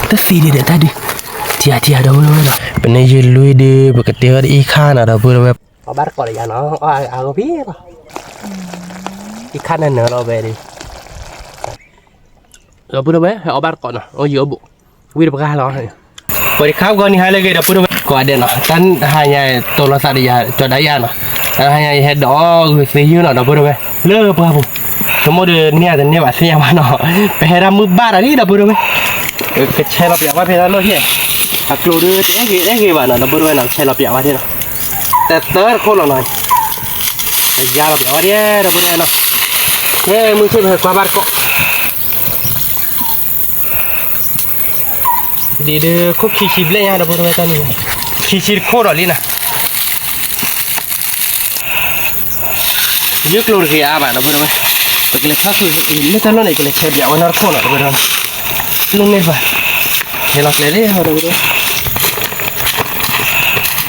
တသ့ဒံးဒီးတၢ်ဒုး, ထံၣ်ဧါထံၣ်ဧါ ဒီပုၢ်ဒီဝဲၢ်နီၤ, ပန့ၢ်ယုၢ်လွံၢ်ဒုး ပကတ့အီၤတအံၤခါနီၤ ဒီပုၢ်ဒီဝဲၢ်, အီၣ်ဘၣ်တကိးလၢယၤနီၤ, အီၣ်အါဂီၢ်ဖံလီၤ, အံၤခါနၢၤနၢၤလီၤဝဲဒၣ်, ဒီပုၢ်ဒီဝဲၢ် ဟဲအီၣ်ဘၣ်တကိးနီၤ, အိၣ်ယံၤအိၣ်ဘူး, ဝံၣ်တပှၢ်လီၤ ပှၤတခါပကီၢ်နံၤဟါလၢအဂ့ၤ ဒီပုၢ်ဒီဝဲၢ် ကိးဂၤဒဲးနီၤ, တၢ်ဟါညါ တိၤလီၤသးဒီးယၤ ကၠီၤဒၣ်ယၤနီၤ, တၢ်ဟါညါ ယဟဲဒိးဂုာ်သ့ယုၢ်နီၤ ဒီပုၢ်ဒီဝဲၢ် လၢပှၢ်ပူၤ, ဆိကမိၣ်ဒီးန့ၢ်အတန့ၢ်ဘၣ်သ့ၣ်ညါဘၣ်နီၤ, ပဟဲဒၣ်မုၢ်ဘၣ်တၢ်လံ ဒီပုၢ်ဒီဝဲၢ်, ကဆဲးလီၤပၠးဝဲဖဲတၢ်လီၢ်ဟံၣ်, အကျိၤဒုးတအဲၣ်ဂ့ၤအဲၣ်ဂ့ၤဘၣ်နီၤ ဒီပုၢ်ဒီဝဲၢ်နီၤ, ကဆဲးလီၤပၠးဝဲဒၣ်နီၤ, တသၢတခိၣ်လီၤနီၤ, ကယါလီၤပၠးဝဲဒၣ် ဒီပုၢ်ဒီဝဲၢ်နီၤ, ကဲမုၢ်ဆ့ၣ်ပဟဲကွၢ်ဘၣ်တခိၣ် ဒ်ဒုးခိၣ်ခံဆံဘျဲၣ်ညါ ဒီပုၢ်ဒီဝဲၢ်တၢ်န့ၣ်, ခံဆံတခိၣ်ဒီးလံနီၤ, ယုၢ်ကျိၤတဂ့ၤအါဘၣ် ဒီပုၢ်ဒီဝဲၢ်, ပကလဲၤထီၣ်ဃုာ် မ့ၢ်တၢ်လီၢ်န့ၣ် ကလဲၤဆဲးပၠးဝဲနီတခိၣ်နီၤ ဒီပုၢ်ဒီဝဲၢ်, လၢန့ၣ်တဖၣ်, ဟဲလီၤကျဲလံ ဒီပုၢ်ဒီဝဲၢ် မၤလီၤပှၤခံခိၣ်တခိၣ်,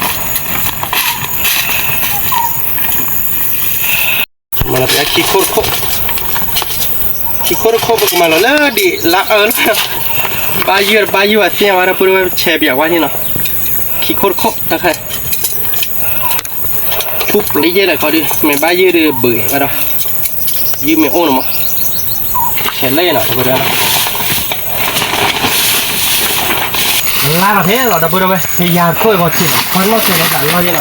ခံခိၣ်တခိၣ် ပကမၤလီၤလၢဒ်လါအၢလီၤ, ဘါယုၢ်ဘါယုၢ်အသ့ၣ်ညါဝဲဒီး ပုၢ်ဒီဝဲၢ် ဆဲးပၠးဝဲန့ၣ်နီၤ, ခံခိၣ်တခိၣ်တခါ, ပူၤပျံၤယဲၢ်ဒီးခီဒုး မ့ၢ်ဘါယုၢ်ဒုးဘုးဝဲဒီး, ယုၢ်မ့ၢ်အိၣ်နီၤမး, ဆဲးလၢယဲၢ်နီၤ ဒီပုၢ်ဒီဝဲၢ် လါလီၤဖဲလီၤ ဒီပုၢ်ဒီဝဲၢ်, ဖဲယၤခိၣ်အဂီၢ်ထံးလီၤ, ပှၤနီၢ်ဆဲးလီၤတၢ်လီၢ်ယဲၢ်နီၤ ဒီပုၢ်ဒီဝဲၢ်နီ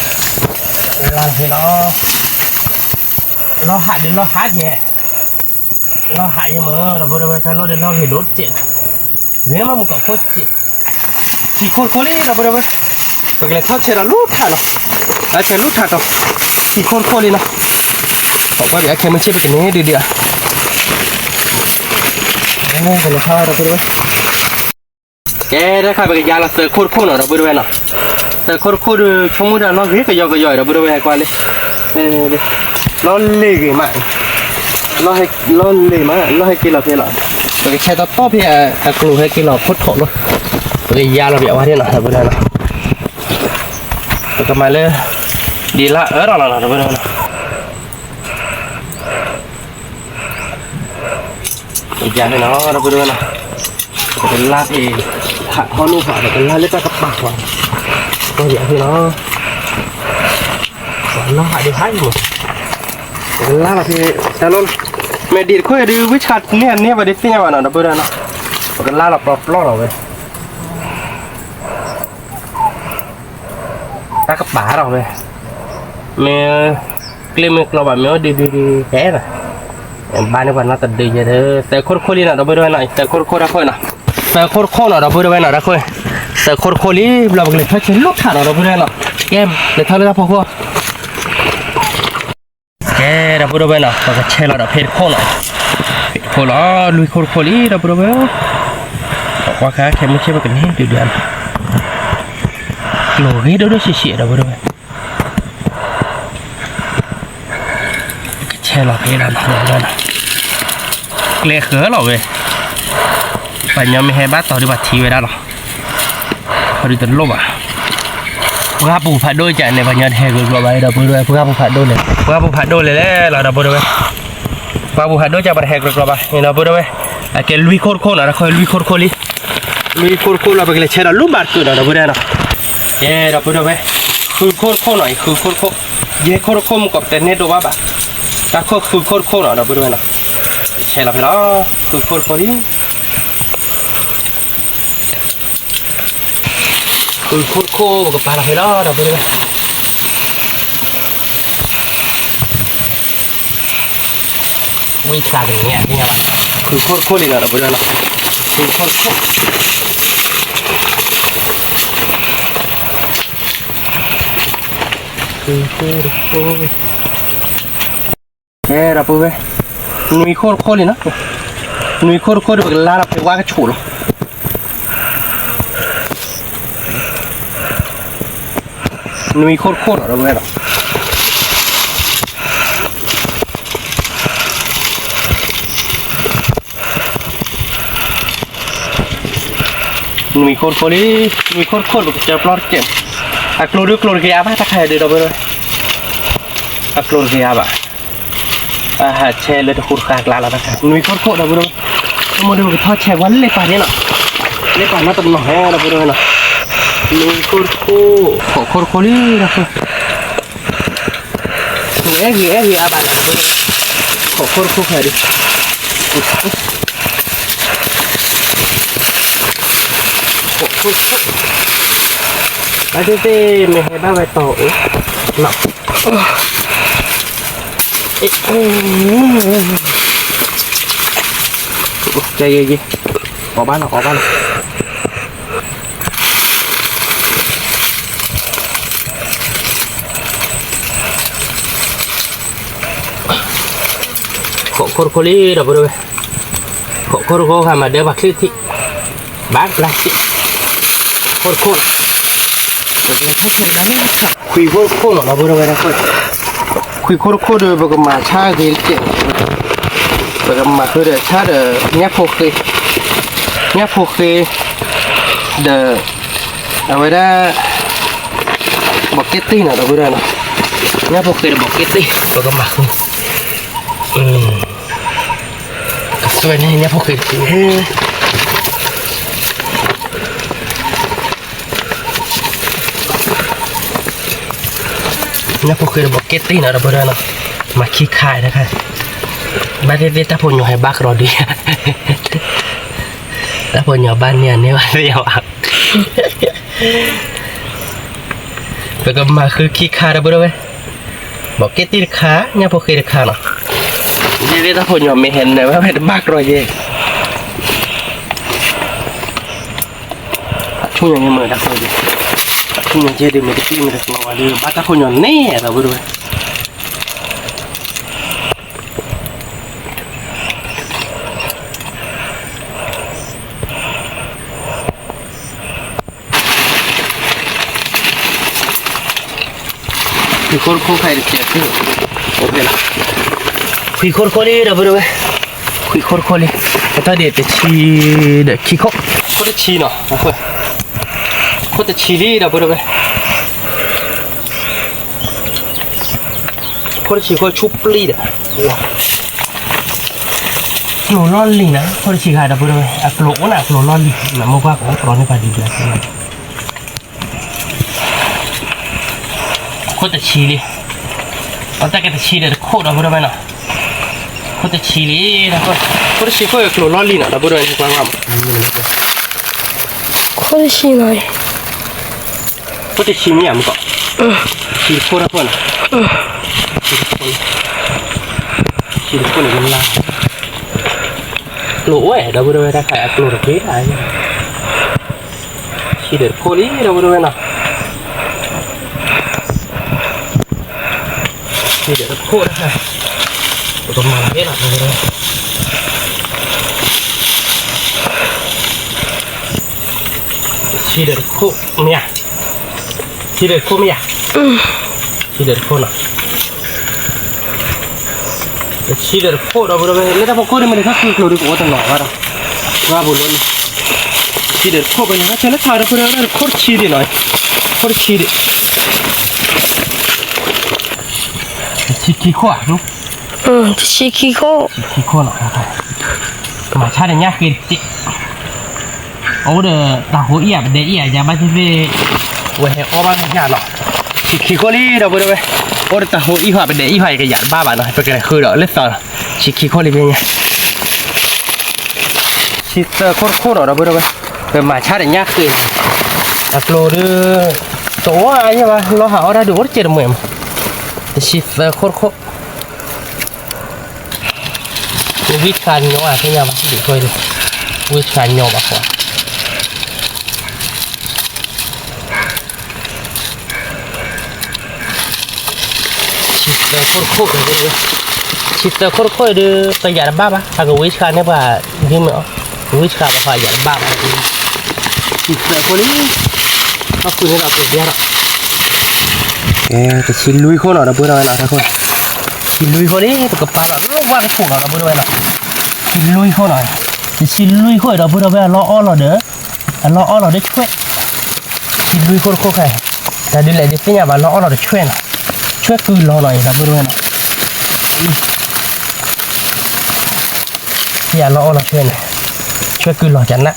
ၤ, လါလီၤဖဲလီၤ, လီၢ်ဟးဒုးလီၢ်ဟးကဲ, လီၢ်ဟးယဲၢ်မး ဒီပုၢ်ဒီဝဲၢ်, တၢ်လီၢ်ဒုးလီၢ်ဂ့ၤဒိၣ်တကဲး, ဂ့ၤမးမုၢ်ကီၢ်ခိၣ်ကဲး, ခံခိၣ်တခိၣ်လံ ဒီပုၢ်ဒီဝဲၢ်, ပကလဲၤထီၣ်ဆဲးဒီးလူထးနီၤ, အဆဲးလူထးတီၤ, ခံခိၣ်တခိၣ်လံနီၤ, ပှၤဘၣ်အခဲမုၢ်ဆ့ၣ်ပကန့ၢ်ဒုးဒုးဧါ, ပကလဲၤထီၣ် ဒီပုၢ်ဒီဝဲၢ် ကဲတခါ ပကယါလီၤသၢခိၣ်တခိၣ်နီၤ ဒီပုၢ်ဒီဝဲၢ်နီၤ, သၢခိၣ်တခိၣ်ဒီး ဆိကမိၣ်ဒၣ်လီၢ်ဂ့ၤကယီကယီ ဒီပုၢ်ဒီဝဲၢ် ဟဲကွၢ်လံ, လီၢ်လ့ၤဂ့ၤမး, လီၢ်လ့ၤမး လီၢ်ဟဲက့ၤလီၤဖဲလီၤ, ပကဆဲးတီတီဖဲအကျိၤဟဲက့ၤလီၤခိၣ်ထိးလီၤ, ပကယါလီၤပၠးဝဲဒၣ်နီၤ ဒီပုၢ်ဒီဝဲၢ်နီၤ, ပကမၤလၢ ဒ်လါအၢလီၤလီၤ ဒီပုၢ်ဒီဝဲၢ်နီၤ ယၤန့ၣ်နီၤ ဒီပုၢ်ဒီဝဲၢ်နီၤ, ပကလါအံၤ ဟးထီၣ်လိၣ်ဖး ပကလါလၢတၢ်ကပၤကွၢ်, ကီၢ်ယၤဖဲနီၤ, ပှၤနီၢ်ဟးဒုးဟးအံၤမး, ပကလါလီၤဖဲ တၢ်လီၢ်, မ့ၢ်ဒံးတခိၣ်အံၤဒုး ဝံၣ်ဆှးန့ၢ်အန့ၢ်ဝဲဒၣ်သ့ၣ်ညါဘၣ်နီၤ ဒီပုၢ်ဒီဝဲၢ်နီၤ, ပကလါလီၤပျီပျီလီၤဝဲ တၢ်ကပၤထီၣ်ဝဲ, မ့ၢ်ကျ့မ့ၢ်ကျီဘၣ် မ့ၢ်အိၣ်ဒုးဒုးဒုးတဲနီၤ, ဘၣ်န့ၢ်ပှၤနီတဒုယဲၢ်ဒီး သၢခိၣ်တခိၣ်လံနီၤ ဒီပုၢ်ဒီဝဲၢ်နီၤ, သၢခိၣ်တခိၣ်တၢ်ခိၣ်နီၤ, သၢခိၣ်တခိၣ်နီၤ ဒီပုၢ်ဒီဝဲၢ်နီၤ တၢ်ခိၣ်, သၢခိၣ်တခိၣ်လံ ဘျီပကလဲၤထီၣ်ဆဲးလူထးနီၤ ဒီပုၢ်ဒီဝဲၢ်နီၤ, ကဲ လဲၤထီၣ်လၢတၢ်ဖီခိၣ် ကဲ ဒီပုၢ်ဒီဝဲၢ်နီၤ ပကဆဲးလီၤဒီးဖဲတခိၣ်လီၤ, ဖဲတခိၣ်လီၤ လွံၢ်ခိၣ်တခိၣ်လံ ဒီပုၢ်ဒီဝဲၢ်, ပကွၢ်ခါခဲမုၢ်ဆ့ၣ်ပကန့ၢ်ဒုးဒုးနီၤ, ကျိၤဂ့ၤဒိၣ်ဒိၣ်ဆံးဆံး ဒီပုၢ်ဒီဝဲၢ် ကဆဲးလီၤဖဲဒၣ်နီၤ, ကျဲဃၢလီၤဝဲ, ပှၤညီမ့ၢ်ဟဲဘၣ်တီၤဒုးပှၤထံၣ်ဝဲဒၣ်လီၤ, ခီဒုးတလိၣ်ဘၣ်, ပှၢ်ပူၤဖးဒိၣ်ကန့ၣ် ပှၤညီတဟဲဂုာ်ကျိၤဘၣ်ဒီး ပုၢ်ဒီဝဲၢ် ပှၢ်ပူၤဖးဒိၣ်လဲၣ်, ပှၢ်ပူၤဖးဒိၣ်လဲၣ်လဲၣ်လီၤ ဒီပုၢ်ဒီဝဲၢ်, ပှၢ်ပူၤဖးဒိၣ်ကပှၤတဟဲဂုာ်ကျိၤဘၣ် ဒီပုၢ်ဒီဝဲၢ်, အကဲလွံၢ်ခိၣ်တခိၣ်နီၤ တၢ်ခိၣ်လွံၢ်ခိၣ်တခိၣ်လံ, လွံၢ်ခိၣ်တခိၣ်လီၤ ပကလဲၤဆဲးဒီးလူဘၣ်တကုာ်နီၤ ဒီပုၢ်ဒီဝဲၢ်နီၤ, ကဲ ဒီပုၢ်ဒီဝဲၢ်, ဃုခိၣ်တခိၣ်နီၤ ဃုခိၣ်တခိၣ်, ယဲၢ်ခိၣ်တခိၣ်မ့ၢ်ကီးပတန့ၢ်ဒိးဘၣ်ဘၣ်, တၢ်ခိၣ်ဃုခိၣ်တခိၣ်နီၤ ဒီပုၢ်ဒီဝဲၢ်နီၤ, ဆဲးလီၤဖဲလီၤ, ဃုခိၣ်တခိၣ်လံ ဃုခိၣ်တခိၣ် ကပၤလီၤဖဲလီၤ ဒီပုၢ်ဒီဝဲၢ်, ဝံၣ်ချါကန့ၣ် ဃုခိၣ်တခိၣ်လံနီၤ ဒီပုၢ်ဒီဝဲၢ်နီၤ, ဃုခိၣ်တခိၣ် ဃုခိၣ်တခိၣ် ကဲ ဒီပုၢ်ဝဲၢ်, နွံခိၣ်တခိၣ်လံနီၤ, နွံခိၣ်တခိၣ်ဒီး ပကလါလီၤဖဲဝါကဆူးလီၤ, နွံခိၣ်တခိၣ်နီၤ ဒီပုၢ်ဝဲၢ်နီၤ, နွံခိၣ်တခိၣ်လံ, နွံခိၣ်တခိၣ် ပကစၢပျီတကဲး, အကျိၤဒုးကျိၤတဂ့ၤအါဘၣ်တခါဒီး ဒီပုၢ်ဝဲၢ်, အကျိၤတဂ့ၤအါဘၣ်, အဟးဆဲးလၢတဃူတဃာ်ကျါလီၤတခါ, နွံခိၣ်တခိၣ် ဒီပုၢ်ဝဲၢ်, ဆိကမိၣ်ဒုး ပကထီၣ်ဆဲးကွၢ်လၢပာ်န့ၣ်နီၤ, လၢပာ်နီတနီၤဟဲဒီပုၢ်ဒီဝဲၢ်နီၤ, မ့ၢ်ခိၣ်တခိၣ်, ခိၣ်တခိၣ်လံဒီးခိၣ်, အဲဂ့ၤအဲဂ့ၤအါဘၣ်ဒီပုၢ်ဒီဝဲၢ်, ခိၣ်တခိၣ်တခိၣ်ခါဒီး ခိၣ်ခိၣ်ခိၣ်, ဘၣ်သ့ၣ်သ့ၣ်မ့ၢ်ဟဲဘၣ်ဝဲတီၤအိၣ်နီၤ, ကဲယဲယဲ, အီၣ်ဘၣ်နီၤ အီၣ်ဘၣ်နီၤ. ခိၣ်ခိၣ်တခိၣ်လံဒီပုၢ်ဒီဝဲၢ်, ခိၣ်ခိၣ်တခိၣ်ခါမၤဒၢပှၤချံထံး, ဘၣ်ပျၢ်ထံး, ခိၣ်တခိၣ်, ခွံခိၣ်တခိၣ်နီၤဒီပုၢ်ဒီဝဲၢ်, ခွံခိၣ်တခိၣ်ဒီး ပကမၤဆါဂ့ၤတကဲး, ပကမၤဃုာ်ဒီးဆါဒီး ညၣ်ဖိဃ့, ညၣ်ဖိဃ့, ဒီး အဝဲဒၣ် ဘီးကဲတ့ၢ်နီၤဒီပုၢ်ဒီဝဲၢ်နီၤ, ညၣ်ဖိဃ့ဒီးဘီးကဲတ့ၢ် ပကမၤဃုာ်, ကစွဲန့ၢ်ညၣ်ဖိဃ့တက့ၢ်, ညၣ်ဖိဃ့ဒီးဘီးကဲတ့ၢ်နီၤဒီပုၢ်ဒီဝဲၢ်နီၤ, မၤခံခါတခါ, ဘၣ်သ့ၣ်သ့ၣ်တၢ်ဖိညီဟဲဘၣ်ကရီဒုးယၤ, တၢ်ဖိညီဘၣ်န့ၢ်အန့ၢ်ဘၣ်သ့ၣ်ညါဘၣ် ပကမၤဃုာ်ခံခါဒီပုၢ်ဒီဝဲၢ်, ဘီးကဲတ့ၢ်တခါ ညၣ်ဖိဃ့တခါနီၤ, ယဲသ့ၣ်တၢ်ဖိညီမ့ၢ်ဟဲနၢၤဘၣ်ဖဲတဘၣ်ကရီယဲ, အဆူၣ်ညါယဲမ့ၢ်တၢ်ဖိ, အဆူၣ်ညါယဲဒုးမ့ၢ်တပ့ၢ်မ့ၢ်တကျီဝဲဒုး ဘၣ်တၢ်ဖိညီန့ၢ်ဒီပုၢ်ဒီဝဲၢ် ခွံခိၣ်တခိၣ်ခါအံၤတကဲး, ခွံခိၣ်တခိၣ်လံဒီပုၢ်ဒီဝဲၢ်, ခွံခိၣ်တခိၣ်လံ, အတၢ်ဒ်တဆံဒီးခံခိၣ်, ခိၣ်တဆံနီၤ, ခိၣ်တဆံလံဒီပုၢ်ဒီဝဲၢ်, ခိၣ်တဆံခိၣ်ဆူပျံၤဒီး ကျိၤလီၢ်လံၤနီၤ, ခိၣ်တဆံခါဒီပုၢ်ဒီဝဲၢ် အကျိၤအိၣ်န့ၣ် အကျိၤလီၢ်လံၤ, နမိၢ်ကွၢ်ကအိၣ်ကျိၤန့ၢ်ပှၤဒ်လဲၣ်, ခိၣ်တဆံလံ, အတၢ်ကဲတဆံဒီးတခိၣ်ဒီပုၢ်ဒီဝဲၢ်နီၤ, ခိၣ်တဆံလံ, ခိၣ်တဆံခိၣ်အကျိၤလီၢ်လံၤနီၤ ဒီပုၢ်ဒီဝဲၢ်, ခိၣ်တဆံနီၤ, ခိၣ်တဆံမ့ၢ်ဧါမ့ၢ်ကီး, ဆံတခိၣ်တခိၣ်နီၤ, ဆံတခိၣ်န့ၣ်လၢ်, ကျိၤအိၣ်ဝဲဒီပုၢ်ဒီဝဲၢ် တၢ်ခါအကျိၤတက့ၢ်, ဆံဒီးတခိၣ်လံဒီပုၢ်ဒီဝဲၢ်နီၤ, ဆံဒီးတခိၣ်တခါ, ပကမၤလီၤက့ၤလီၤ, ဆံဒီးတခိၣ်မ့ၢ်ဧါ, ဆံဒီးတခိၣ်မ့ၢ်ဧါ, ဆံဒီးတခိၣ်နီၤ, ဆံဒီးတခိၣ်ဒီပုၢ်ဒီဝဲၢ်, လၢတၢ်ဖီခိၣ်ဒ်မ့ၢ်န့ၣ် တၢ်ဃုကျိၤဒုးကအိၣ်တနီၤဘၣ်ဒီး, ဝါပူၤလီၤန့ၣ်, ဆံဒီးတခိၣ်ပညီဆဲလၢထါဒီပုၢ်ဒီဝဲၢ်, ခိၣ်တဆံဒံးနီၤ, ခိၣ်တဆံဒံး ဆံခံခိၣ်ဧါ, ဆံခံခိၣ်, ခံခိၣ်နီၤ, မၤဆါဒီးညၣ်ဃ့တက့ၢ်, အိၣ်ဒီးတၢ်ဟိအံၤဧါ ပဒဲအံၤဧါ ယၤဘၣ်သ့ၣ်သ့ၣ်, ဝဲဟဲအီၣ်ဘၣ်ကယၤနီၤ, ဆံခံခိၣ်လံဒီပုၢ်ဒီဝဲၢ်, အိၣ်ဒီးတၢ်ဟိအံၤဟီ ပဒဲအံၤဟီ ယကယၤတဘၣ်ဘၣ်နီၤ, ပကလဲၤဃုာ်ဒီးလၢသီနီၤ, ဆံခံခိၣ်လံမ့ၢ်ညါ ဆံသၢခိၣ်တခိၣ်နီၤ ဒီပုၢ်ဒီဝဲၢ်, ပမၤဆါဒီးညၣ်ဃ့န့ၣ်, အကျိၤဒုး တအိၣ်အါယဲဘၣ်, လီၤဟးအီၣ်တၢ်ဒုးအိၣ်တစဲးတမှဲၤမး, တဆံသၢခိၣ်တခိၣ်, ဝံဆှါညီအသ့ၣ်ညါဘၣ်, ဝံဆှါညီဘၣ်ဃီ ဆံသၢခိၣ်တခိၣ်, ဆံသၢခိၣ်တခိၣ်အံၤဒုး ပယၤတဘၣ်ဘၣ်, အကဝံဆှါန့ၢ်ပှၤဂ့ၤမ့ၢ်အီၤ, ဝံဆှါဘၣ်ဃီယၤတဘၣ်ဘၣ်, ဆံသၢခိၣ်လံ, အဃုန့ၣ်ဒီးပျဲဒီး, ကဲ တဆံလွံၢ်ခိၣ်နီၤ ဒီပုၢ်ဒီဝဲၢ်နီၤ, တဆံလွံၢ်ခိၣ်လံ, ပကပာ်လီၤလၢဝၣ်ကထိးနီၤ ဒီပုၢ်ဒီဝဲၢ်နီၤ, တဆံလွံၢ်ခိၣ်နီၤ, တဆံလွံၢ်ခိၣ်အံၤ ဒီပုၢ်ဒီဝဲၢ် အလီၢ်အီၣ်လီၤဒီး အလီၢ်အီၣ်လီၤဒီးဆွဲၣ်, တဆံလွံၢ်ခိၣ်တခိၣ်ခဲ, တၢ်ဒ်လဲၣ်ဒ်သ့ၣ်ညါဘၣ် လီၢ်အီၣ်လီၤဒီးဆွဲၣ်နီၤ, ဆွဲၣ်ကုလီၤနီၤအံၤ ဒီပုၢ်ဒီဝဲၢ်နီၤ, ယလီၢ်အီၣ်လီၤဆွဲၣ်န့ၣ် ကဲကုၢ်လီၤကနၣ်,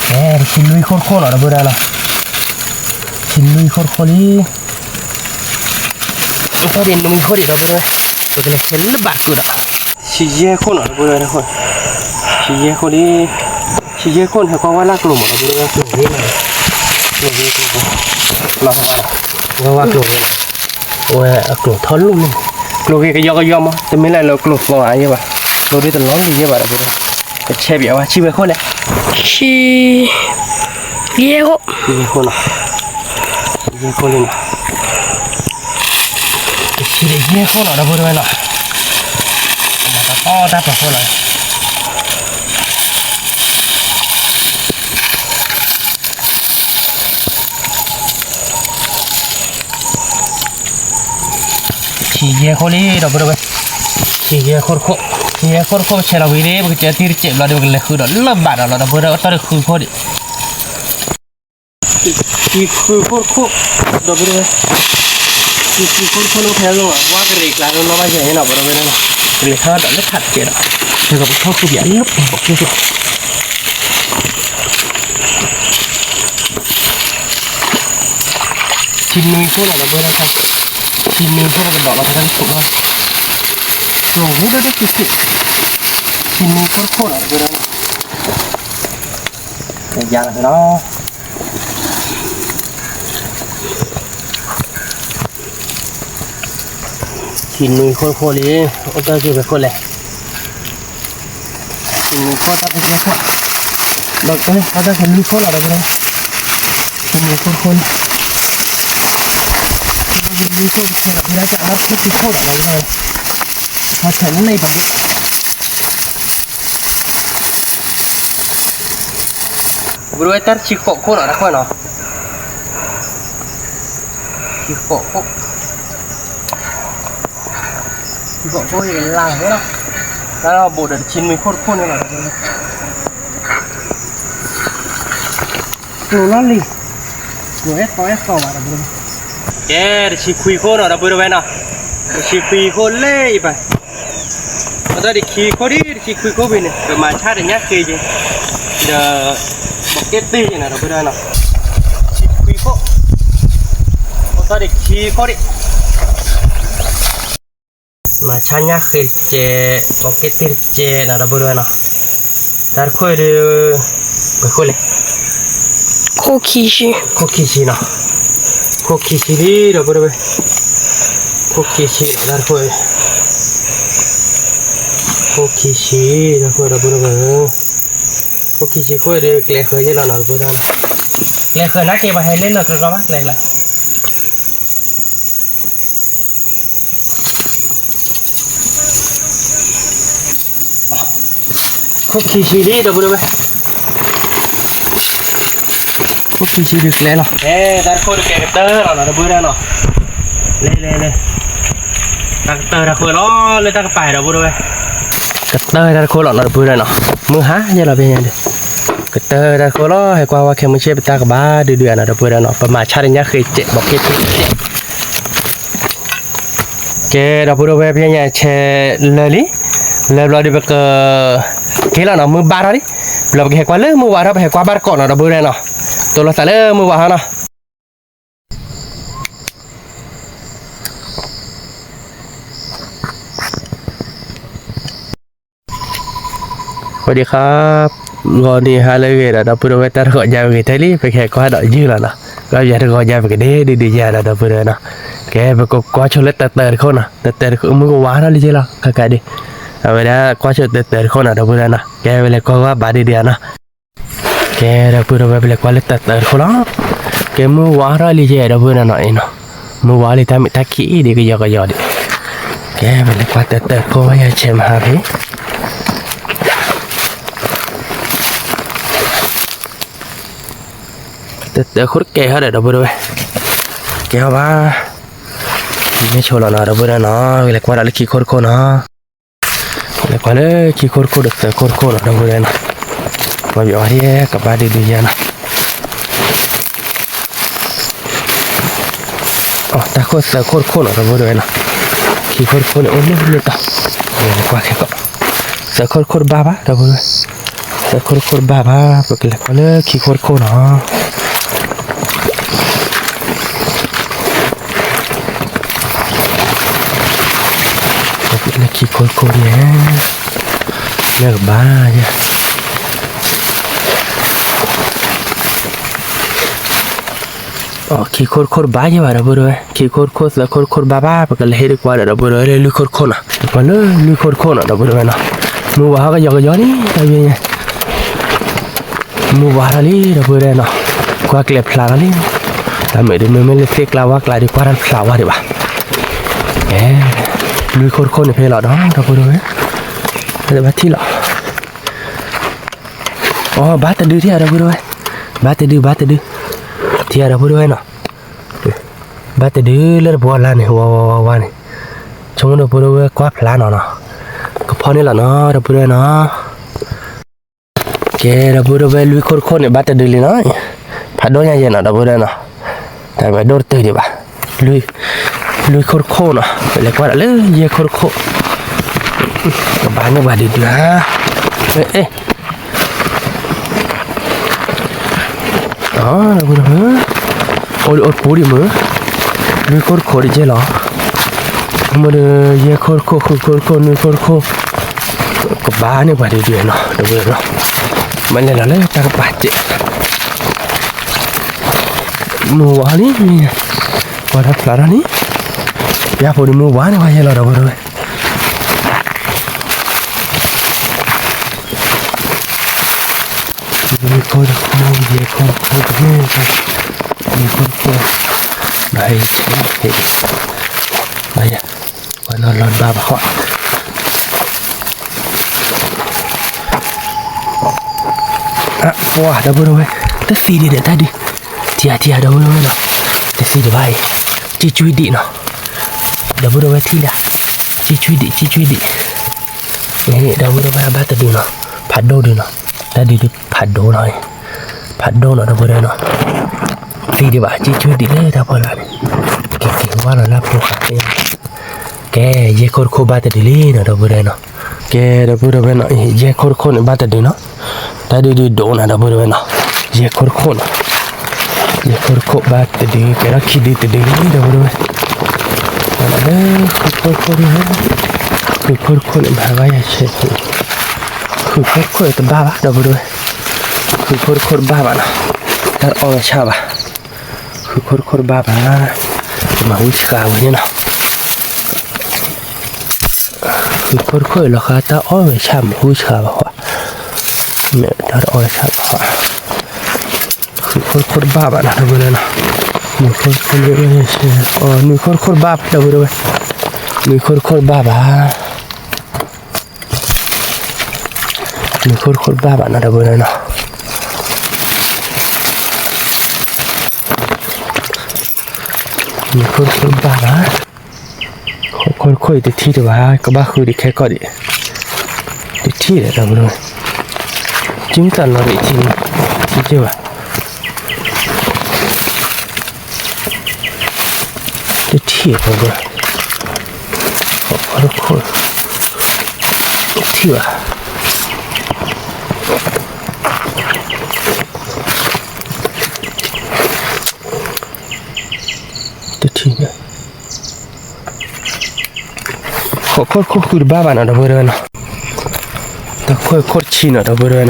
ကဲ တဆံလွံၢ်ခိၣ်တခိၣ်နီၤ ဒီပုၢ်ဝဲၢ်နီၤ, တဆံလွံၢ်ခိၣ်တခိၣ်လံ, တၢ်ဒ်နွံခိၣ်ဒံး ဒီပုၢ်ဝဲၢ်, ပကလဲၤဆဲးလၢဘၣ်တကုာ်ဒီး, တဆံယဲၢ်ခိၣ်နီၤ ဒီပုၢ်ဝဲၢ်, တဆံယဲၢ်ခိၣ်လံ, တဆံယဲၢ်ခိၣ်န့ၣ် ဟဲကွၢ်ဝဲလၢကျိၤမး ဒီပုၢ်ဝဲၢ်, ကျိၤဂ့ၤမး, ကျိၤဂ့ၤ ကျိၤဂ့ၤ, လီၤမး, ဝဲဝဲကျိၤဂ့ၤ ဝဲအကျိၤထီၣ်လူၢ်န့ၣ်, ကျိၤဂ့ၤကယီကယီမး တမ့ၢ်လၢကျိၤသီအါယဲဘၣ်, ကျိၤဒ်တလီၤလံယဲဘၣ်ဒီး ကဆဲးပၠးဝဲ ဆံဝဲခိၣ်လဲၣ်, ဆံယဲၢ်ခိၣ်, ယဲၢ်ခိၣ်လံနီၤ, တဆံယဲၢ်ခိၣ်နီၤ ဒီပုၢ်ဝဲၢ်နီၤ, အီၣ်တၢ်ပှၤခိၣ်လီၤ ဆံယဲၢ်ခိၣ်လံ ဒီပုၢ်ဝဲၢ်, ဆံယဲၢ်ခိၣ်တခိၣ်, ဆံယဲၢ်ခိၣ်တခိၣ် ပဆဲးလီၤဝံၤလံ ပကစၢ်တံၢ်တစဲးဘျီဒီး ပကလဲၤဃုဒီးလၢဘၣ်ဒီးလီၤ ဒီပုၢ်ဝဲၢ်, တၢ်တဃုခိၣ်ဒံး, ဆံဃုခိၣ်တခိၣ်, ဒီပုၢ်ဝဲၢ်, ဆံဃုခိၣ်တခိၣ်န့ၣ် ဖဲလီၤ ဝါကရံၣ်ကျါလၢလီၤဘၣ်ယဲနီၤ ဒီပုၢ်ဝဲၢ်နီၤ, ပလဲၤထီၣ်ဒီးလၢထးတစဲးဒီး, ဒီးပထီၣ်ဃုပၠးလၢပှၤခိၣ် ဆံနွံခိၣ်နီၤ ဒီပုၢ်ဝဲၢ်, ဆံနွံခိၣ်ကဒီးလီၤ တၢ်တခိၣ်လီၤ, ကျိၤဝူတၢ်တခိၣ်ခိၣ်, ဆံနွံခိၣ်တခိၣ်နီၤ ဒီပုၢ်ဝဲၢ်, ယၤလီၤနီၤ ဆံနွံခိၣ်တခိၣ်လံ, အိၣ်တၢ်က့ၤဝဲခိၣ်လဲၣ်, ဆံနွံခိၣ်တၢ်တခိၣ်ခိၣ်, ဒီးတၢ်ဆံနွံခိၣ်လီၤ ဒီပုၢ်ဝဲၢ်, ဆံနွံခိၣ်တခိၣ်လံ, ဆံနွံခိၣ်တခိၣ်လီၤ ဒီပုၢ်ဝဲၢ်, တၢ်တခိၣ်ခိၣ်ဒီး ဒီပုၢ်ဝဲၢ်, ဟီၣ်ဆၢနံၣ်ပာ် ဒီပုၢ်ဝဲၢ် တၢ်တဆံဃိးခိၣ်နီၤ တၢ်ခိၣ်နီၤ, ဆံဃိးခိၣ်, ဆံဃိးခိၣ်ယကလၢ်ဝဲလီၤ, တၢ်ဘိးဒီးတဆံနွံခိၣ်တခိၣ်န့ၣ်လီၤ, ကျိၤလီၤလံ, ကျိၤအဲၣ်သီအဲၣ်သီဘၣ် ဒီပုၢ်ဝဲၢ်, ကဲ တဆံခွံခိၣ်နီၤ ဒီပုၢ်ဝဲၢ်နီၤ, တဆံခွံခိၣ်လၢအံၤပၢ် အသီၣ်ဒံးခံခိၣ်ဒံး တဆံခွံခိၣ်ဖဲန့ၣ် ပမၤဆါတညၣ်ဃ့က့ၤ, ဒီး ဘီက့တ့ၢ်က့ၤနီၤ ဒီပုၢ်ဝဲၢ်နီၤ, တဆံခွံခိၣ်, အသီၣ်ဒံးခံခိၣ်ဒံး, မၤဆါညၣ်ဃ့တကဲး, ဘီက့တ့ၢ်တကဲးနီၤ ဒီပုၢ်ဝဲၢ်နီၤ, တၢ်တခိၣ်အံၤဒီး ပှဲၤခိၣ်လဲၣ်, ခိၣ်ခံဆံ, ခိၣ်ခံဆံနီၤ, ခိၣ်ခံဆံလံ ဒီပုၢ်ဝဲၢ်, ခိၣ်ခံဆံနီၤ တၢ်တခိၣ်အံၤ, ခိၣ်ခံဆံ, တၢ်တခိၣ် ဒီပုၢ်ဝဲၢ်, ခိၣ်ခံဆံခိၣ်အံၤဒီး ကျဲဃၢၤယဲၢ်လီၤနီၤ ဒီပုၢ်ဝဲၢ်, ကျဲဃၢၤနာ်က့ၤ ပှၤဟဲလၢလီၤကရီဘၣ်ကျဲကျါ ခိၣ်ခံဆံလံ ဒီပုၢ်ဝဲၢ်, ခိၣ်ခံဆံဒုးကျဲလီၤ, အဲ တၢ်တခိၣ်တကဲကတၢၢ်လီၤနီၤ ဒီပုၢ်ဝဲၢ်နီၤ, လဲၤလဲၤလဲၤ, တၢ်ကတၢၢ်တၢ်ခိၣ်လီၤ လၢတၢ်ကပၤ ဒီပုၢ်ဝဲၢ်, ကတၢၢ်တၢ်တခိၣ်လီၤနီၤ ဒီပုၢ်ဝဲၢ်နီၤ, မုၢ်ဟါယဲၢ်လီၤဖဲညါဒီး, ကတၢၢ်တၢ်တခိၣ်လီၤ ဟဲကွၢ်ဝဲခဲမုၢ်ဆ့ၣ် ပတၢ်ကဘၣ်ဒုးဒုးဧါနီၤ ဒီပုၢ်ဝဲၢ်နီၤ, ပမၤဆါတညၣ်ဃ့ကဲး ဘီက့တ့ၢ်ကဲး ကဲ ဒီပုၢ်ဝဲၢ် ဖဲညါဆဲးလၢာ်လံ, လၢာ်ဘျီဒီးပက က့ၤလီၤနီၤ မုၢ်ဘၣ်ထီၣ်လံ, ဘျီပကဟဲကွၢ်လၢမုၢ်ဝါထီၣ် ပဟဲကွၢ်ဘၣ်တကိးနီၤ ဒီပုၢ်ဝဲၢ်နီၤ, တိၢ်လီၤသးလၢမုၢ်ဝါထီၣ်နီၤ. ဝဲဒံးခါ, ဂီၤနံၤဟါလၢအဂ့ၤဒီး ဒီပုၢ်ဝဲၢ် တၢ်တဂီၤညါပဂ့ၤထဲလံ ပကဟဲကွၢ်ဒီးယုၢ်လီၤနီၤ, ကွၢ်ယၤတဂီၤညါပကဒ့ဒုးဒုးယၤဒီး ဒီပုၢ်ဝဲၢ်နီၤ, ကဲ ပကကွၢ်ဆိလၢတၢးတၢးတခိၣ်နီၤ, တၢးတၢးတခိၣ် မုၢ်ကဝါထီၣ်လံက့လီၤ ခါခါဒံး, အဝဲဒၣ်ကွၢ်ဆိတၢးတၢးတခိၣ်နီၤ ဒီပုၢ်ဝဲၢ်နီၤ, ကဲ ပလဲၤကွၢ်ကွၢ်ဘၣ်ဒုးဒုးဧါနီၤ. ကဲ ဒီပုၢ်ဝဲၢ် ပလဲၤကွၢ်လၢတၢးတၢးတခိၣ်လီၤ. ကဲ မုၢ်ဝါထီၣ်လံကဲ ဒီပုၢ်ဝဲၢ်နီၤ အံၤနီၤ, မုၢ်ဝါလံ တၢ်မ့ၢ်တၢ်ခံးဒံးကယီကယီဒံး. ကဲ ပလဲၤကွၢ်တၢးတၢးတခိၣ် ယဆဲးမဟါဖဲ တၢးတၢးတခိၣ်တကဲဟီၣ်ဒီး ဒီပုၢ်ဝဲၢ်, ကဲဟီၣ်ဘၣ်, မ့ၢ်ဆိလီၤနီၤ ဒီပုၢ်ဝဲၢ်နီၤ, ပလဲၤကွၢ်ဒီးလၢခံခိၣ်တခိၣ်နီၤ. လဲၤကွၢ်လၢခံခိၣ်တခိၣ်ဒီးသၢခိၣ်တခိၣ်နီၤ ဒီပုၢ်ဝဲၢ်နီၤ, ပှၤဘၣ်အီၤဒ်ကဘၣ်ဒုးဒုးယၤနီၤ. အတၢ်ခိၣ်သၢခိၣ်တခိၣ်နီၤ ဒီပုၢ်ဝဲၢ်နီၤ, ခံခိၣ်တခိၣ်န့ၣ် အိၣ်လၢလၢတၢ်, လဲၤကွၢ်ခဲကီး, သၢခိၣ်တခိၣ်တဘၣ်ဘၣ် ဒီပုၢ်ဝဲၢ်, တၢ်ခိၣ်တခိၣ်တဘၣ်ဘၣ်, ပကလဲၤကွၢ်လၢခံခိၣ်တခိၣ်နီၤ. လၢခံခိၣ်တခိၣ်န့ၣ် လၢကဘၣ်ယဲ ခံခိၣ်တခိၣ်တဘၣ်ယဲဘၣ် ဒီပုၢ်ဒီဝဲၢ်, ခံခိၣ်တခိၣ်သၢခိၣ်တခိၣ်တဘၣ်ဘၣ်, ပကလဲၤဟ့ၣ်ဒုးကွၢ်ဒီး ဒီပုၢ်ဒီဝဲၢ် လၢလွံၢ်ခိၣ်တခိၣ်နီၤ, ပှၤလၢလွံၢ်ခိၣ်တခိၣ်နီၤ ဒီပုၢ်ဒီဝဲၢ်နီၤ, မုၢ်ဝါဟီၣ်ကယီကယီလံ တၢ်ယဲ မုၢ်ဝါထီၣ်လံ ဒီပုၢ်ဒီဝဲၢ်နီၤ, ကွၢ်ကျဲဖျါထီၣ်လံ, တၢ်မ့ၢ်ဒုးမ့မ့ၢ်လၢသ့ၣ်ကျါဝၣ်ကျါဒုး ကွၢ်တၢ်တဖျါဝဲဒံးဘၣ်, လွံၢ်ခိၣ်တခိၣ်န့ၣ်ဖဲလီၤဒီး ဒီပုၢ်ဒီဝဲၢ်, ဘၣ်ထံၣ်လီၤ အိ ဘၣ်တဒုထံၣ်ဧါ ဒီပုၢ်ဒီဝဲၢ်, ဘၣ်တဒု ဘၣ်တဒု, ထံၣ်ဧါ ဒီပုၢ်ဒီဝဲၢ်နီၤ, ဘၣ်တဒုလၢတဘိလါန့ၣ် ဝါဝါဝါဝါန့ၣ်, ဆိကမိၣ်ဒီပုၢ်ဒီဝဲၢ်ကွၢ်ဖျါနီၤနီၤ, ကဖီန့ၣ်လီၤနီၤ ဒီပုၢ်ဒီဝဲၢ်နီၤ. ကဲ ဒီပုၢ်ဒီဝဲၢ် လွံၢ်ခိၣ်တခိၣ်န့ၣ် ဘၣ်တဒုလံနီၤ, ဖးဒိၣ်ညါယဲနီၤ ဒီပုၢ်ဒီဝဲၢ်နီၤ, တၢ်မ့ၢ်ဒိၣ်တတုၤဒံးဘၣ်, လွံၢ်ခိၣ်တခိၣ်နီၤ, ပလဲၤကွၢ်ဒီးလၢယဲၢ်ခိၣ်တခိၣ်, ကဘၣ်န့ၢ်ပှၤဒုးဒုးဧါ, အ့ အိၣ်ဒံးအိၣ်ပူၤဒံးမုၢ်, လွံၢ်ခိၣ်တခိၣ်ဒံးကဲလီၤ, မ့ၢ်ဒီး ယဲၢ်ခိၣ်တခိၣ် ဃုခိၣ်တခိၣ် နွံခိၣ်တခိၣ်, ကဘၣ်န့ၢ်ပှၤဒုးဒုးနီၤ ဒီပုၢ်ဒီဝဲၢ်နီၤ, မ့ၢ်လဲၤလီၤလၢတၢ်ကပၤစဲး မုၢ်ဝါလံ, ပှၤတဖျါထီၣ်လံ, ယဖိဒုးမုၢ်ဝါန့ၣ် ပှၤယဲလီၤ ဒီပုၢ်ဒီဝဲၢ်, နွံခိၣ်တခိၣ် ယဲၢ်ခိၣ်တခိၣ်တမ့ၢ်, နွံခိၣ်တခိၣ်, ဘၣ်ဟဲဆဲး, ဘၣ်ယဲ, ပှၤနီၤလီၤဘၣ်ဘၣ်ဃီ အပှၤ ဒီပုၢ်ဒီဝဲၢ်, တသံဒံးဒီးတၢ်ဒုး, ထံၣ်ဧါ ထံၣ်ဧါ ဒီပုၢ်ဒီဝဲၢ်နီၤ, တသံဒံးဘၣ်အံၤ, ကံကွံဒံးနီၤ, ဒီပုၢ်ဒီဝဲၢ်ထံၣ်လံ, ကံကွံဒံး ကံကွံဒံး, ဒီပုၢ်ဒီဝဲၢ် ဘၣ်တဒုနီၤ, ဖးဒိၣ်ဒုနီၤ, တၢ်ဒုးဒုးဖးဒိၣ်နီၤ, ဖးဒိၣ်နီၤ ဒီပုၢ်ဒီဝဲၢ်နီၤ, သံဒံးဘၣ် ကံကွံဒံးလၢတၢ်ဖီလာ်န့ၣ်, ကဲ ကဲ ဝါလီၤလၢပူၤဃာ် ကဲ ယဲၢ်ခိၣ်တခိၣ်ဘၣ်တဒုလံနီၤ ဒီပုၢ်ဒီဝဲၢ်နီၤ, ကဲ ဒီပုၢ်ဒီဝဲၢ်နီၤ, ယဲၢ်ခိၣ်တခိၣ်န့ၣ်ဘၣ်တဒုနီၤ, တၢ်ဒုးဒုးဒိၣ်နီၤ ဒီပုၢ်ဒီဝဲၢ်နီၤ, ယဲၢ်ခိၣ်တခိၣ်နီၤ, ယဲၢ်ခိၣ်တခိၣ်ဘၣ်တဒု ကဲထီၣ်ခံဒုတဒုလံ ဒီပုၢ်ဒီဝဲၢ်, လၢဃုခိၣ်တခိၣ်န့ၣ်, ဃုခိၣ်တခိၣ်န့ၣ် မၤဘၣ်ယၤဆဲး, ဃုခိၣ်တခိၣ်တဘၣ်ဘၣ် ဒီပုၢ်ဒီဝဲၢ်, ဃုခိၣ်တခိၣ်တဘၣ်ဘၣ်နီၤ, တၢ်အီၣ်ဝဲဆၣ်ဘၣ် ဃုခိၣ်တခိၣ်တဘၣ်ဘၣ်, မၤဝံဆှးဝဲန့ၣ်နီၤ, ဃုခိၣ်တခိၣ်အံၤလီၤဃး တၢ်အီၣ်ဝဲဆၣ် မၤဝံဆှးဘၣ်ဃီ, မ့ၢ်တၢ်တအီၣ်ဝဲဆၣ်ဘၣ်ဃီ, ဃုခိၣ်တခိၣ်တဘၣ်ဘၣ်နီၤ ဒီပုၢ်ဒီဝဲၢ်နီၤ, နွံခိၣ်တခိၣ်တဘၣ်ဘၣ် ဒီပုၢ်ဒီဝဲၢ်, နွံခိၣ်တခိၣ်တဘၣ်ဘၣ် နွံခိၣ်တခိၣ်တဘၣ်ဘၣ်နီၤ ဒီပုၢ်ဒီဝဲၢ်နီၤ, နွံခိၣ်တခိၣ်တဘၣ်ဘၣ်, ခိၣ်ခိၣ်တခိၣ်အံၤတထံၣ်တဘၣ် ကဘၣ်ဃုဒံးခဲကီၢ်ဒံး, တထံၣ်ဒီး ဒီပုၢ်ဒီဝဲၢ်, ကံသးလီၤဒံးထံၣ်န့ၣ်, တထံၣ်ဘၣ် တထံၣ်ဘၣ်, ခိၣ်ခိၣ်တခိၣ်, တထံၣ်ဘၣ်, တထံၣ်ဘၣ်, ခိၣ်ခိၣ်တခိၣ်ဃုတဘၣ်ဘၣ်နီၤ ဒီပုၢ်ဒီဝဲၢ်နီၤ, တခိၣ်ခိၣ်တဆံနီၤ ဒီပုၢ်ဒီဝဲၢ်နီၤ,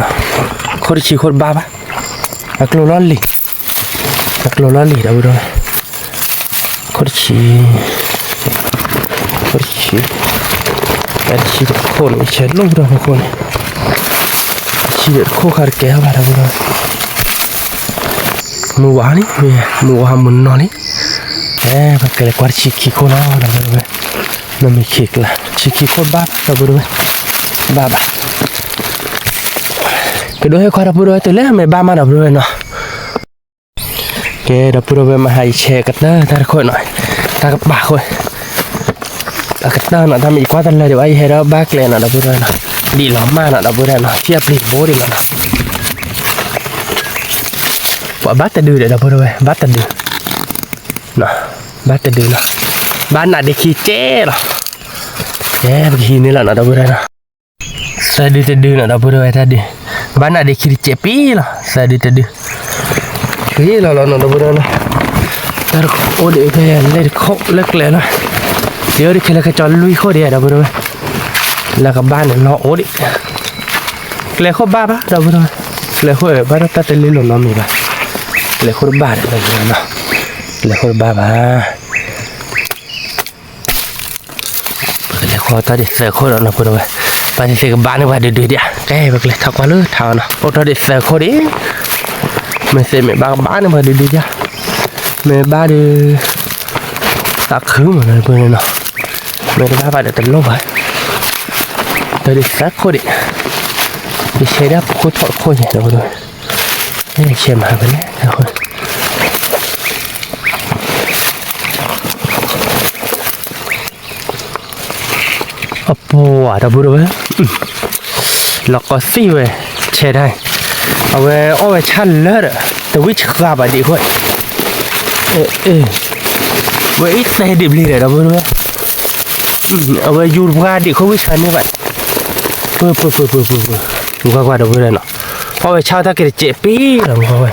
ခိၣ်တဆံခိၣ်တဘၣ်ဘၣ်, အကျိၤလီၤလံ, အကျိၤလီၤလံ ဒီပုၢ်ဒီဝဲၢ်, ခိၣ်တဆံ, ခိၣ်တဆံ, တဆံတခိၣ်န့ၣ် ဆဲးလိၣ်ဒီးခိၣ်န့ၣ်, တဆံဒီးတခိၣ်ဃါတကဲဘၣ် ဒီပုၢ်ဒီဝဲၢ်, မုၢ်ဝါန့ၣ် မုၢ်ဝါမုၢ်နီၢ်လံ, ကဲ ပကလဲၤကွၢ်တဆံခံခိၣ်လီၤ ဒီပုၢ်ဒီဝဲၢ်, နီၢ်မ့ၢ်ခံကျါ တဆံခံခိၣ်ဘၣ် ဒီပုၢ်ဒီဝဲၢ်, ဘၣ်ဘၣ်, ကဒိးဟဲခွါ ဒီပုၢ်ဒီဝဲၢ် တုၤလၢမ့ၢ်ဘၣ်မး ဒီပုၢ်ဒီဝဲၢ်နီၤ. ကဲ ဒီပုၢ်ဒီဝဲၢ် မဟါအံၤဆဲးကတၢၢ်တၢ်တခိၣ်နီၤ, တၢ်ကပာ်ဃိ, အကတၢၢ်နီၤ တၢ်မ့ၢ်ယကွၢ်တလၢာ်ဒံးဘၣ် ယဟဲဒီးဘၣ်ကျဲနီၤ ဒီပုၢ်ဒီဝဲၢ်နီၤ, ဒံးလီၤမၢ်နီၤ ဒီပုၢ်ဒီဝဲၢ်နီၤ, ထံအပျံၤဘိဒံးလီၤနီၤ, ပှၤဘၣ်တဒုဒီး ဒီပုၢ်ဒီဝဲၢ် ဘၣ်တဒု, ဘၣ်တဒုနီၤ, ဘၣ်နးဒ့ခံကဲလီၤ, ကဲ ပကဟံးန့ၢ်လီၤနီၤ ဒီပုၢ်ဒီဝဲၢ်နီၤ, တၢ်ဒုတဒုနီၤ ဒီပုၢ်ဒီဝဲၢ် တၢ်ဒု ဘၣ်နးဒံးခံတစဲးပံလီၤ သၢဒုတဒု ပံလီၤလီၤနီၤ ဒီပုၢ်ဒီဝဲၢ်နီၤ, တၢ်တအိၣ်ဒံးဖဲလဲၣ်တခိၣ်လၢကျဲလီၤ, ယအိၣ်ဒံးခဲလၢာ်ကစီၤလွံၢ်ခိၣ်ဒံး ဒီပုၢ်ဒီဝဲၢ်, လၢကဘၣ်န့ၣ်လီၤအိၣ်ဒံး, ကျဲခိၣ်ဘၣ်ဘၣ် ဒီပုၢ်ဒီဝဲၢ်, ကျဲခိၣ်ဘၣ်ဒီးတၢ်တလ့လိာ်နီတမံၤဘၣ်, ကျဲခိၣ်တဘၣ်ဒီး ဒီပုၢ်ဒီဝဲၢ်နီၤ, ကျဲခိၣ်တဘၣ်ဘၣ် ပကလဲၤဃီတၢ်ဒံးသၢခိၣ်ဒီး ဒီပုၢ်ဒီဝဲၢ်, ပှၤသ့ၣ်သ့ၣ်ကဘၣ်န့ၢ်ပှၤဒုးဒုးဒံး, ကဲ ပကလဲၤထီၣ်ကွၢ်လၢထးအီၤနီၤ, အိၣ်တၢ်ဒံးသၢခိၣ်ဒံး, မ့ၢ်သ့ၣ်မ့ၢ်ဘၣ်ကဘၣ်န့ၢ်ပှၤဒုးဒုးဒံး, မ့ၢ်ဘၣ်ဒီး သးခုမးနီၤ ဒီပုၢ်ဒီဝဲၢ်နီၤ, မ့ၢ်တဘၣ်ဘၣ်ဒီးတလိၣ်ဘၣ်, တၢ်ဒံးသၢခိၣ်ဒံး, ယဆဲးဒၣ်ပခိၣ်ထီၣ်တခိၣ်ယဲ ဒီပုၢ်ဒီဝဲၢ်, ယဆဲးမၤဖဲလဲၣ် အပှၤ ဒီပုၢ်ဒီဝဲၢ်, လီၤကီသံၣ်ဝဲ ဆဲးတၢ်, အဝဲအီၣ်ဝဲဆၣ်လၢာ်ဒီး တဝံၣ်ဆှးဘၣ်ဒံးအဃိ, ဝဲအံၤတဲဒံးဘျံးဒီး ဒီပုၢ်ဒီဝဲၢ်, အဝဲယူၤတပှၢ်ဒံးအဃိ ဝံၣ်ဆှးန့ၢ်ဘၣ်, ပှၤပှၤပှၤပှၤပှၤ, ကွၢ်ကွၢ် ဒီပုၢ်ဒီဝဲၢ်နီၤ, အီၣ်ဝဲဆၣ်တၢ်က့ၤတစဲးပံလီၤ ကွၢ်ဝဲ,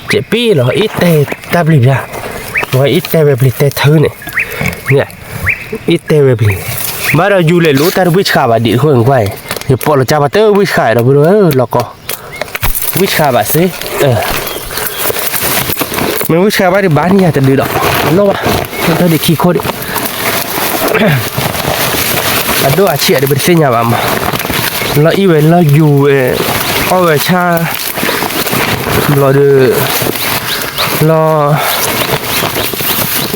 စဲးပံလီၤ အံၤတဲတၢ်ဘျံးဘျါ, ဝဲအံၤတဲဝဲဘျံးတဲထုးန့ၣ် အံၤတဲဝဲဘျံး, ဘၣ်ဒီးယူၤလဲၤလိာ်တၢ်တဝံၣ်ဆှးဘၣ်ဒံးအဃိ ကွၢ်အံၤ, ယပိာ်လီၤကၢ်ပှၤတဝံၣ်ဆှးဒီး ပုၢ်ဒီဝဲၢ် လီၤကီ, ဝံၣ်ဆှးဘၣ်စ့, မ့ၢ်ဝံၣ်ဆှးဘၣ်ဒံးဘၣ်န့ၣ်ယၤတဒုဒီး, အလိၣ်ဘၣ်, တၢ်ဒံးခံခိၣ်ဒံး အဒိၣ်အဆံးအဒံးပတသ့ၣ်ညါဘၣ်မး, လီၤအံၣ်ဝဲလီၤယူၤဝဲ, အီၣ်ဝဲဆၣ်, ဘျီဒီး, လီၤ,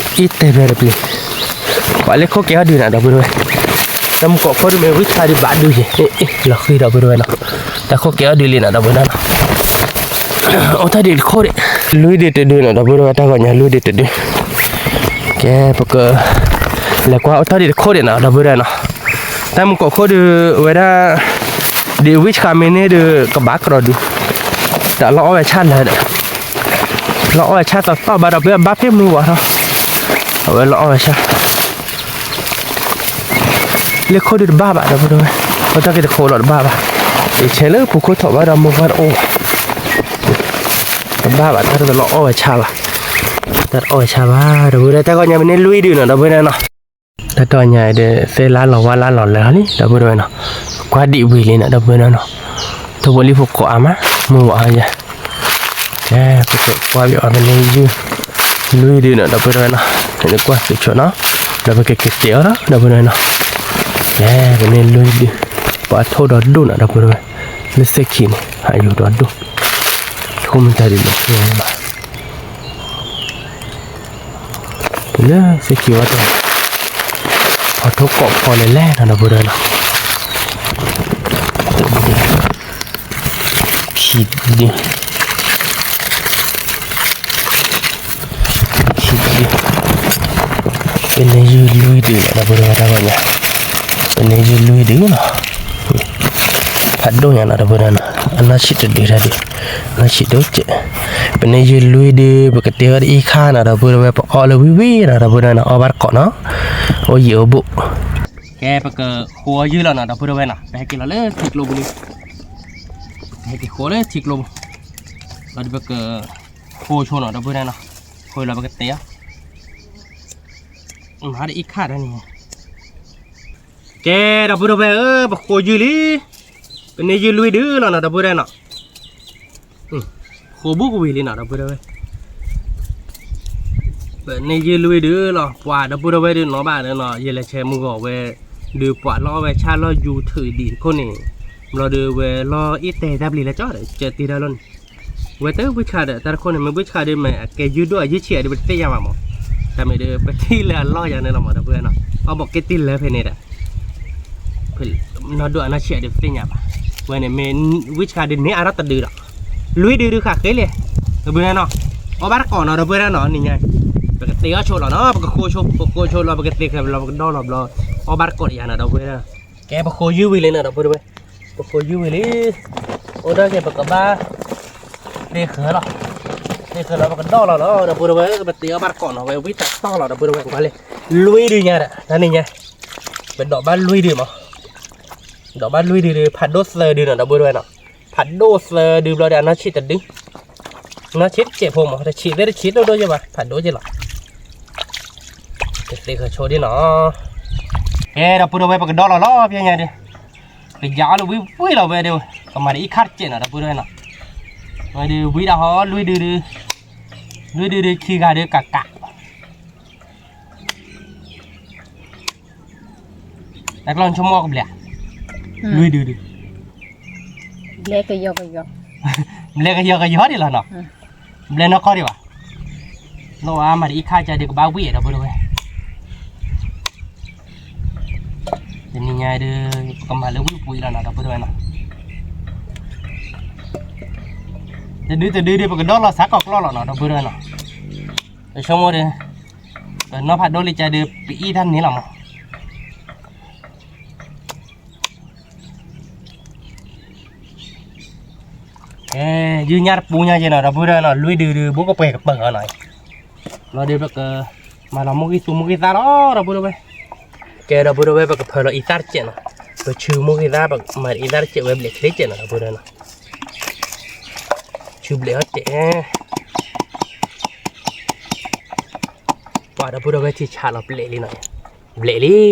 အံၤတဲဖဲတပျ့ၤ, ပှၤလၢခိၣ်ကဲအီၣ်ဒုးနၤ ဒီပုၢ်ဒီဝဲၢ်, တၢ်မုၢ်ကိးခိၣ်ဒုးမ့ၢ်ဝံၣ်ဆှးဒံးဘၣ်ဒုးယဲ, လီၤဃံဒီပုၢ်ဒီဝဲၢ်နီၤ, တၢ်ခိၣ်ကဲအီၣ်ဒုးလံနၤ ဒီပုၢ်ဒီဝဲၢ်နီၤ, အိၣ်တၢ်ဒံးတခိၣ်ဒံး, လွံၢ်ဒုးတဒုနီၤ ဒီပုၢ်ဒီဝဲၢ် တၢ်ဂီၤညါလွံၢ်ဒုးတဒု ကဲ ပက လဲၤကွၢ်အိၣ်တၢ်ဒံးတခိၣ်ဒံးနီၤ ဒီပုၢ်ဒီဝဲၢ်နီၤ, တၢ်မုၢ်ကိးခိၣ်ဒုးဝဲဒၣ်, ဒံးဝံၣ်ဆှးမ့ၢ်န့ၢ်ဒုးကဘၣ်ကဒီးဒုး, တၢ်လီၤအီၣ်ဝဲဆၣ်လၢာ်ဒီး, လီၤအီၣ်ဝဲဆၣ်သီသီဘၣ်ဒီး ပဘၣ်ဖ့ၣ်မုၢ်ဝဲထီၣ်, အဝဲလီၤအီၣ်ဝဲဆၣ် လၢခိၣ်ဒုးတဘၣ်ဘၣ် ဒီပုၢ်ဒီဝဲၢ်, အိၣ်တၢ်က့ၤတခိၣ်လီၤတဘၣ်ဘၣ်, ယဆဲးလၢပူၤခိၣ်ထီၣ်ဘၣ်ဒီးမိၢ်ပှၢ်တအိၣ်ဘၣ်, တဘၣ်ဘၣ် တၢ်တလီၤအီၣ်ဝဲဆၣ်ဘၣ်, တၢ်တအီၣ်ဝဲဆၣ်ဘၣ် ဒီပုၢ်ဒီဝဲၢ်, တၢ်ဂီၤညါမ့ၢ်န့ၢ်လွံၢ်ဒုးနီၤ ဒီပုၢ်ဒီဝဲၢ်နီၤ, တၢ်ဂီၤညါဒီး သ့ၣ်လါလီၤဝါလါလီၤလၢာ်လံ ဒီပုၢ်ဒီဝဲၢ်နီၤ, ကွၢ်ဒံးဝံၤလံနီၤ ဒီပုၢ်ဒီဝဲၢ်နီၤ, ထိၣ်ဖိလံၣ်ဖိကိးအါမး မုၢ်ဝါအါယၤ ကဲ ပကကွၢ်ဘၣ်အီၤ ပန့ၢ်ယုၢ် လွံၢ်ဒုးနီၤ ဒီပုၢ်ဒီဝဲၢ်နီၤ, ပကွၢ်သုဆိနီၤ, ဒီးပကက့ၤတဲအီၤဒီး ဒီပုၢ်ဒီဝဲၢ်နီၤ, ကဲ ပန့ၢ်လွံၢ်ဒုး, ပှၤထိၣ်ဒီးဒိၣ်နီၤ ဒီပုၢ်ဒီဝဲၢ်, လၢသ့ၣ်ခံန့ၣ် ဟးယိၤဒီးဒိၣ်, ထိၣ်မ့ၢ်တၢ်ဒ်လဲၣ် လၢသ့ၣ်ခံဝဲတၢ်, ပှၤထိၣ်ကိးဖီလဲၣ်လဲၣ်နီၤ ဒီပုၢ်ဒီဝဲၢ်နီၤ ခံဒုး, ခံဒုး, ပန့ၢ်ယုၢ်လွံၢ်ဒုးလီၤ ဒီပုၢ်ဒီဝဲၢ် တၢ်ဂီၤညါ, ပန့ၢ်ယုၢ်လွံၢ်ဒုးလီၤ, ဖးဒိၣ်ညါနီၤ ဒီပုၢ်ဒီဝဲၢ်နီၤ, အနီၢ်ဆံးတဒုးတၢ်ဒုး, အနီၢ်ဆံးဒုးကဲး, ပန့ၢ်ယုၢ်လွံၢ်ဒုး ပကတဲဝဲဒၣ်အံၤခါနီၤ ဒီပုၢ်ဒီဝဲၢ် ပအီၣ်လၢဝံၤဝံၤနီၤ ဒီပုၢ်ဒီဝဲၢ်နီၤ အီၣ်ဘၣ်တကိးနီၤ, အိၣ်ယံၤအိၣ်ဘူး ကဲ ပကဃိယုၢ်လီၤနီၤ ဒီပုၢ်ဒီဝဲၢ်နီၤ, ပဟဲက့ၤလီၤလၢထံကျိပူၤလံ, ပဟဲက့ၤဃိလၢထံကျိပူၤ, လီၤဒီးပကဃိဆိနီၤ ဒီပုၢ်ဒီဝဲၢ်နီၤ, ဃိလီၤပကတဲအီၤ, မၤဒီးအံၤခါတၢ်န့ၣ်, ကဲ ဒီပုၢ်ဒီဝဲၢ်ဧၢ ပဃိယုၢ်လံ, ပန့ၢ်ယုၢ်လွံၢ်ဒုးလီၤနီၤ ဒီပုၢ်ဒီဝဲၢ်နီၤ, ဃိဘူးကဝံၤလံနီၤ ဒီပုၢ်ဒီဝဲၢ် ပန့ၢ်ယုၢ်လွံၢ်ဒုးလီၤ, ပှၤဒီပုၢ်ဒီဝဲၢ်ဒုးနီၤဘၣ်ဒီးနီၤ, ယလဲၤဆဲးမုၢ်ဂီၤဝဲ, ဒုးပှၤလီၤအီၣ်ဝဲဆၣ်လီၤယူၤထုးဒံးတခိၣ်န့ၣ်, ဘျီဒီးဝဲလီၤအံၣ်တဲတၢ်ဘျံးလၢကၠီဒီး ကၢတ့ထီၣ်လီၤန့ၣ်, ဝဲတဝံၣ်ဆှးဒီး တၢ်တခိၣ်န့ၣ် မ့ၢ်ဝံၣ်ဆှးဒီး မ့ၢ်အကဲယုၢ်ဒိၣ်အယုၢ်ဆံးအဒုး ပတသ့ၣ်ညါဘၣ်မး, တၢ်မ့ၢ်ဒီး ပထံၣ်လၢအလီၢ်ယၤန့ၣ်လီၤမး ဒီပုၢ်ဒီဝဲၢ်နီၤ, အီၣ်ဘီးက့တ့ၢ်လၢဖဲန့ၣ်ဒီး နီၢ်ဒိၣ်အနီၢ်ဆံးအဒုးပသ့ၣ်ညါဘၣ်, ဝဲန့ၣ်မ့ၢ် ဝံၣ်ဆှးဒုးန့ၢ်အါထီၣ်တဒုဒီး, လွံၢ်ဒုးဒုးဃးဃ့လံ, ဒီပုၢ်ဒီဝဲၢ်နီၤ, အီၣ်ဘၣ်တကိးနီၤ ဒီပုၢ်ဒီဝဲၢ်နီၤ, နံၤညါ, ပကတဲအီၣ်ဆိလီၤနီၤ, ပကဃိဆိ, ပကဃိဆိလီၤ ပကတဲဃဲၤလီၤ ပကဒီလီၤဘျီ, အီၣ်ဘၣ်တကိးဒီးယၤနီၤ ဒီပုၢ်ဒီဝဲၢ်, ကဲပဃိယုၢ်ဝံၤလံနီၤ ဒီပုၢ်ဒီဝဲၢ်, ပဃိယုၢ်ဝံၤလံ အိၣ်ဒၣ်က့ၤ ပကဘၣ် တဲဃဲၤလီၤ, တဲဃဲၤလီၤ ပကဒီလီၤနီၤ ဒီပုၢ်ဒီဝဲၢ်, ပတဲအီၣ်ဘၣ်တကိးနီၤ ဝဲဝံၣ်တၢ်တီၢ်လီၤ ဒီပုၢ်ဒီဝဲၢ်, ကွၢ်လံ, လွံၢ်ဒုးညါဒီး တနံၤညါ, ပဒိးဘၣ်လွံၢ်ဒုးမး, ဒိးဘၣ်လွံၢ်ဒုးဒီး ဖးဒိၣ်သၢဒုးနီၤ ဒီပုၢ်ဒီဝဲၢ်နီၤ, ဖ ဖးဒိၣ်သၢဒုဘျီဒီး အနီၢ်ဆံးတဒု, နီၢ်ဆံးတစဲးဖိမး, တဆံးသ့ၣ်တဆံးဒိၣ်ဒိၣ်ယဲဘၣ်, ဖးဒိၣ်က့လီၤ. ကသ့ၣ်ဃၢၤဆိဒ်နီၤ. ကဲ ဒီပုၢ်ဒီဝဲၢ် ပကဒီလီၤလီၤ ဖဲညါဒီး, ကယၤအီၣ်လၢဝံဝံလီၤဝဲဒီး, ကမၤဒီးအံၤခါတစဲးနီၤ ဒီပုၢ်ဒီဝဲၢ်နီၤ. ဝဲဒီးဝံဒၣ်ဟီ လွံၢ်ဒုဒု, လွံၢ်ဒုဒုခံဂၤဒီးကးကး တၢ်ကျီၢ်နဆိကမိၣ်ကဘျဲး, လွံၢ်ဒုဒု, ဘျဲးကယီကယီ, ဘျဲးကယီကယီဒံးလီၤနီၤ, ဘျဲးနီၢ်ကီၢ်ဒံးဘၣ်, နီၢ်ဝဲမၤတအံၤခါကဒီးကဘၣ်ဝံၣ်ဒီပုၢ်ဒီဝဲၢ်, တနံၤညါဒီး ပကမၤလၢဝံၣ်ပှံၤလီၤနီၤ ဒီပုၢ်ဒီဝဲၢ်နီၤ, တဒုတဒုဒီး ပကဒီလီၤစးကီးကျီၢ်လီၤနီၤ ဒီပုၢ်ဒီဝဲၢ်နီၤ, ဆိကမိၣ်ဒီး ပနီၢ်ဖးဒိၣ်လံကဒီး ပအံၣ်တၢ်န့ၣ်လီၤမး ကဲ ယုၢ်ညၣ်တပူညါက့နီၤ ဒီပုၢ်ဒီဝဲၢ်နီၤ, လွံၢ်ဒုဒု ဘူးကပှဲၤကပၢၤအီၤနီၤ, လီၤဒီးပက မၤလီၤမိၢ်ဂံၢ်သူမိၢ်ဂံၢ်သၣ်လီၤ ဒီပုၢ်ဒီဝဲၢ်, ကဲ ဒီပုၢ်ဒီဝဲၢ် ပကဖၢလီၤအံသၣ်တစဲးနီၤ, ပဆူမိၢ်ဂံၢ်သၣ် ပမၤအံသၣ်တစဲးဝဲဘျဲးချ့စဲးနီၤ ဒီပုၢ်ဒီဝဲၢ်နီၤ, ဆူဘျဲးဟီၣ်စဲး ပှၤဒီပုၢ်ဒီဝဲၢ် ထံဆးလီၤဘျဲးလံနီၤ, ဘျဲးလံ,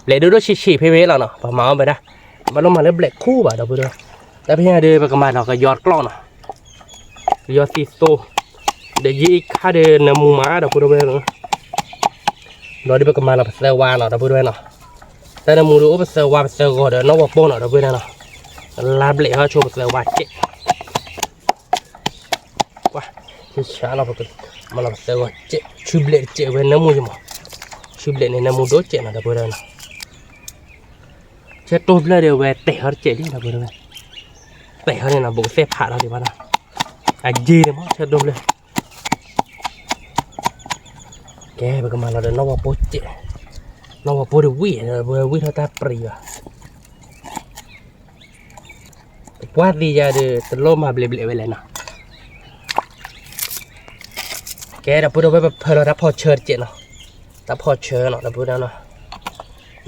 ဘျဲးဒိၣ်ဒိၣ်ဆံးဆံးဖဲဖဲလီၤနီၤ, ပမၤအီၣ်ဝဲဒၣ်, ဘၣ်လိၣ်မၤလၢဘျဲးခူၣ်ဘၣ် ဒီပုၢ်ဒီဝဲၢ်, တၢ်ဖဲညါဒီး ပကမၤလီၤကယီကျီၢ်နီၤ, ကယီသံသိ, ဒီးယံအံခါဒီးနၢမူမး ဒီပုၢ်ဒီဝဲၢ်, ဒီးဒ်ပကမၤလီၤပသၢဝါနီၤ ဒီပုၢ်ဒီဝဲၢ်နီၤ, တၢ်နၢမူဒီးအိၣ်ပသၢဝါပသၢဂီၤဒီးနီၢ်ဝီပိၢ်နီၤ ဒီပုၢ်ဒီဝဲၢ်နီၤ, လါဘျဲးဟီၣ်ဆိပသၢဝါစဲး ပှၤ ထံဆးလီၤ ပကမၤလီၤပသၢဂီၤစဲး ဆူဘျဲးတစဲးဝဲနၢမူယမး, ဆူဘျဲးန့ၣ်နၢမူဒိၣ်စဲးနီၤ ဒီပုၢ်ဒီဝဲၢ်နီၤ, ဆဲးတိၢ်ဖျၢၣ်ဒီးဝဲတဲာ်ဟီၣ်တစဲးလံ ဒီပုၢ်ဒီဝဲၢ်, တဲာ်ဟီၣ်န့ၣ်နီၤ ဘူးကသဲၣ်ဖးထီၣ်ဒံးဘၣ်နီၤ, အယ့ၢ်န့ၣ်မး ဆဲးတိၢ်ဖျၢၣ် ကဲ ပကမၤလီၤဒီးနီၢ်ဝီပိၢ်စဲး, နီၢ်ဝီပိၢ်ဒီးဝံၣ် ဝဲဝံၣ်ထီၣ်တၢ်ပြံၤဘၣ်, ပှၢ်သံယၤဒီး တလိၣ်မၤဘျဲးဘျဲးဝဲလဲၣ်နီၤ, ကဲ ဒီပုၢ်ဒီဝဲၢ် ပဖၢလီၤတၢ်ဖီၣ်ဆၢတစဲးနီၤ, တၢ်ဖီၣ်ဆၢနီၤ ဒီပုၢ်ဒီဝဲၢ်နီၤ,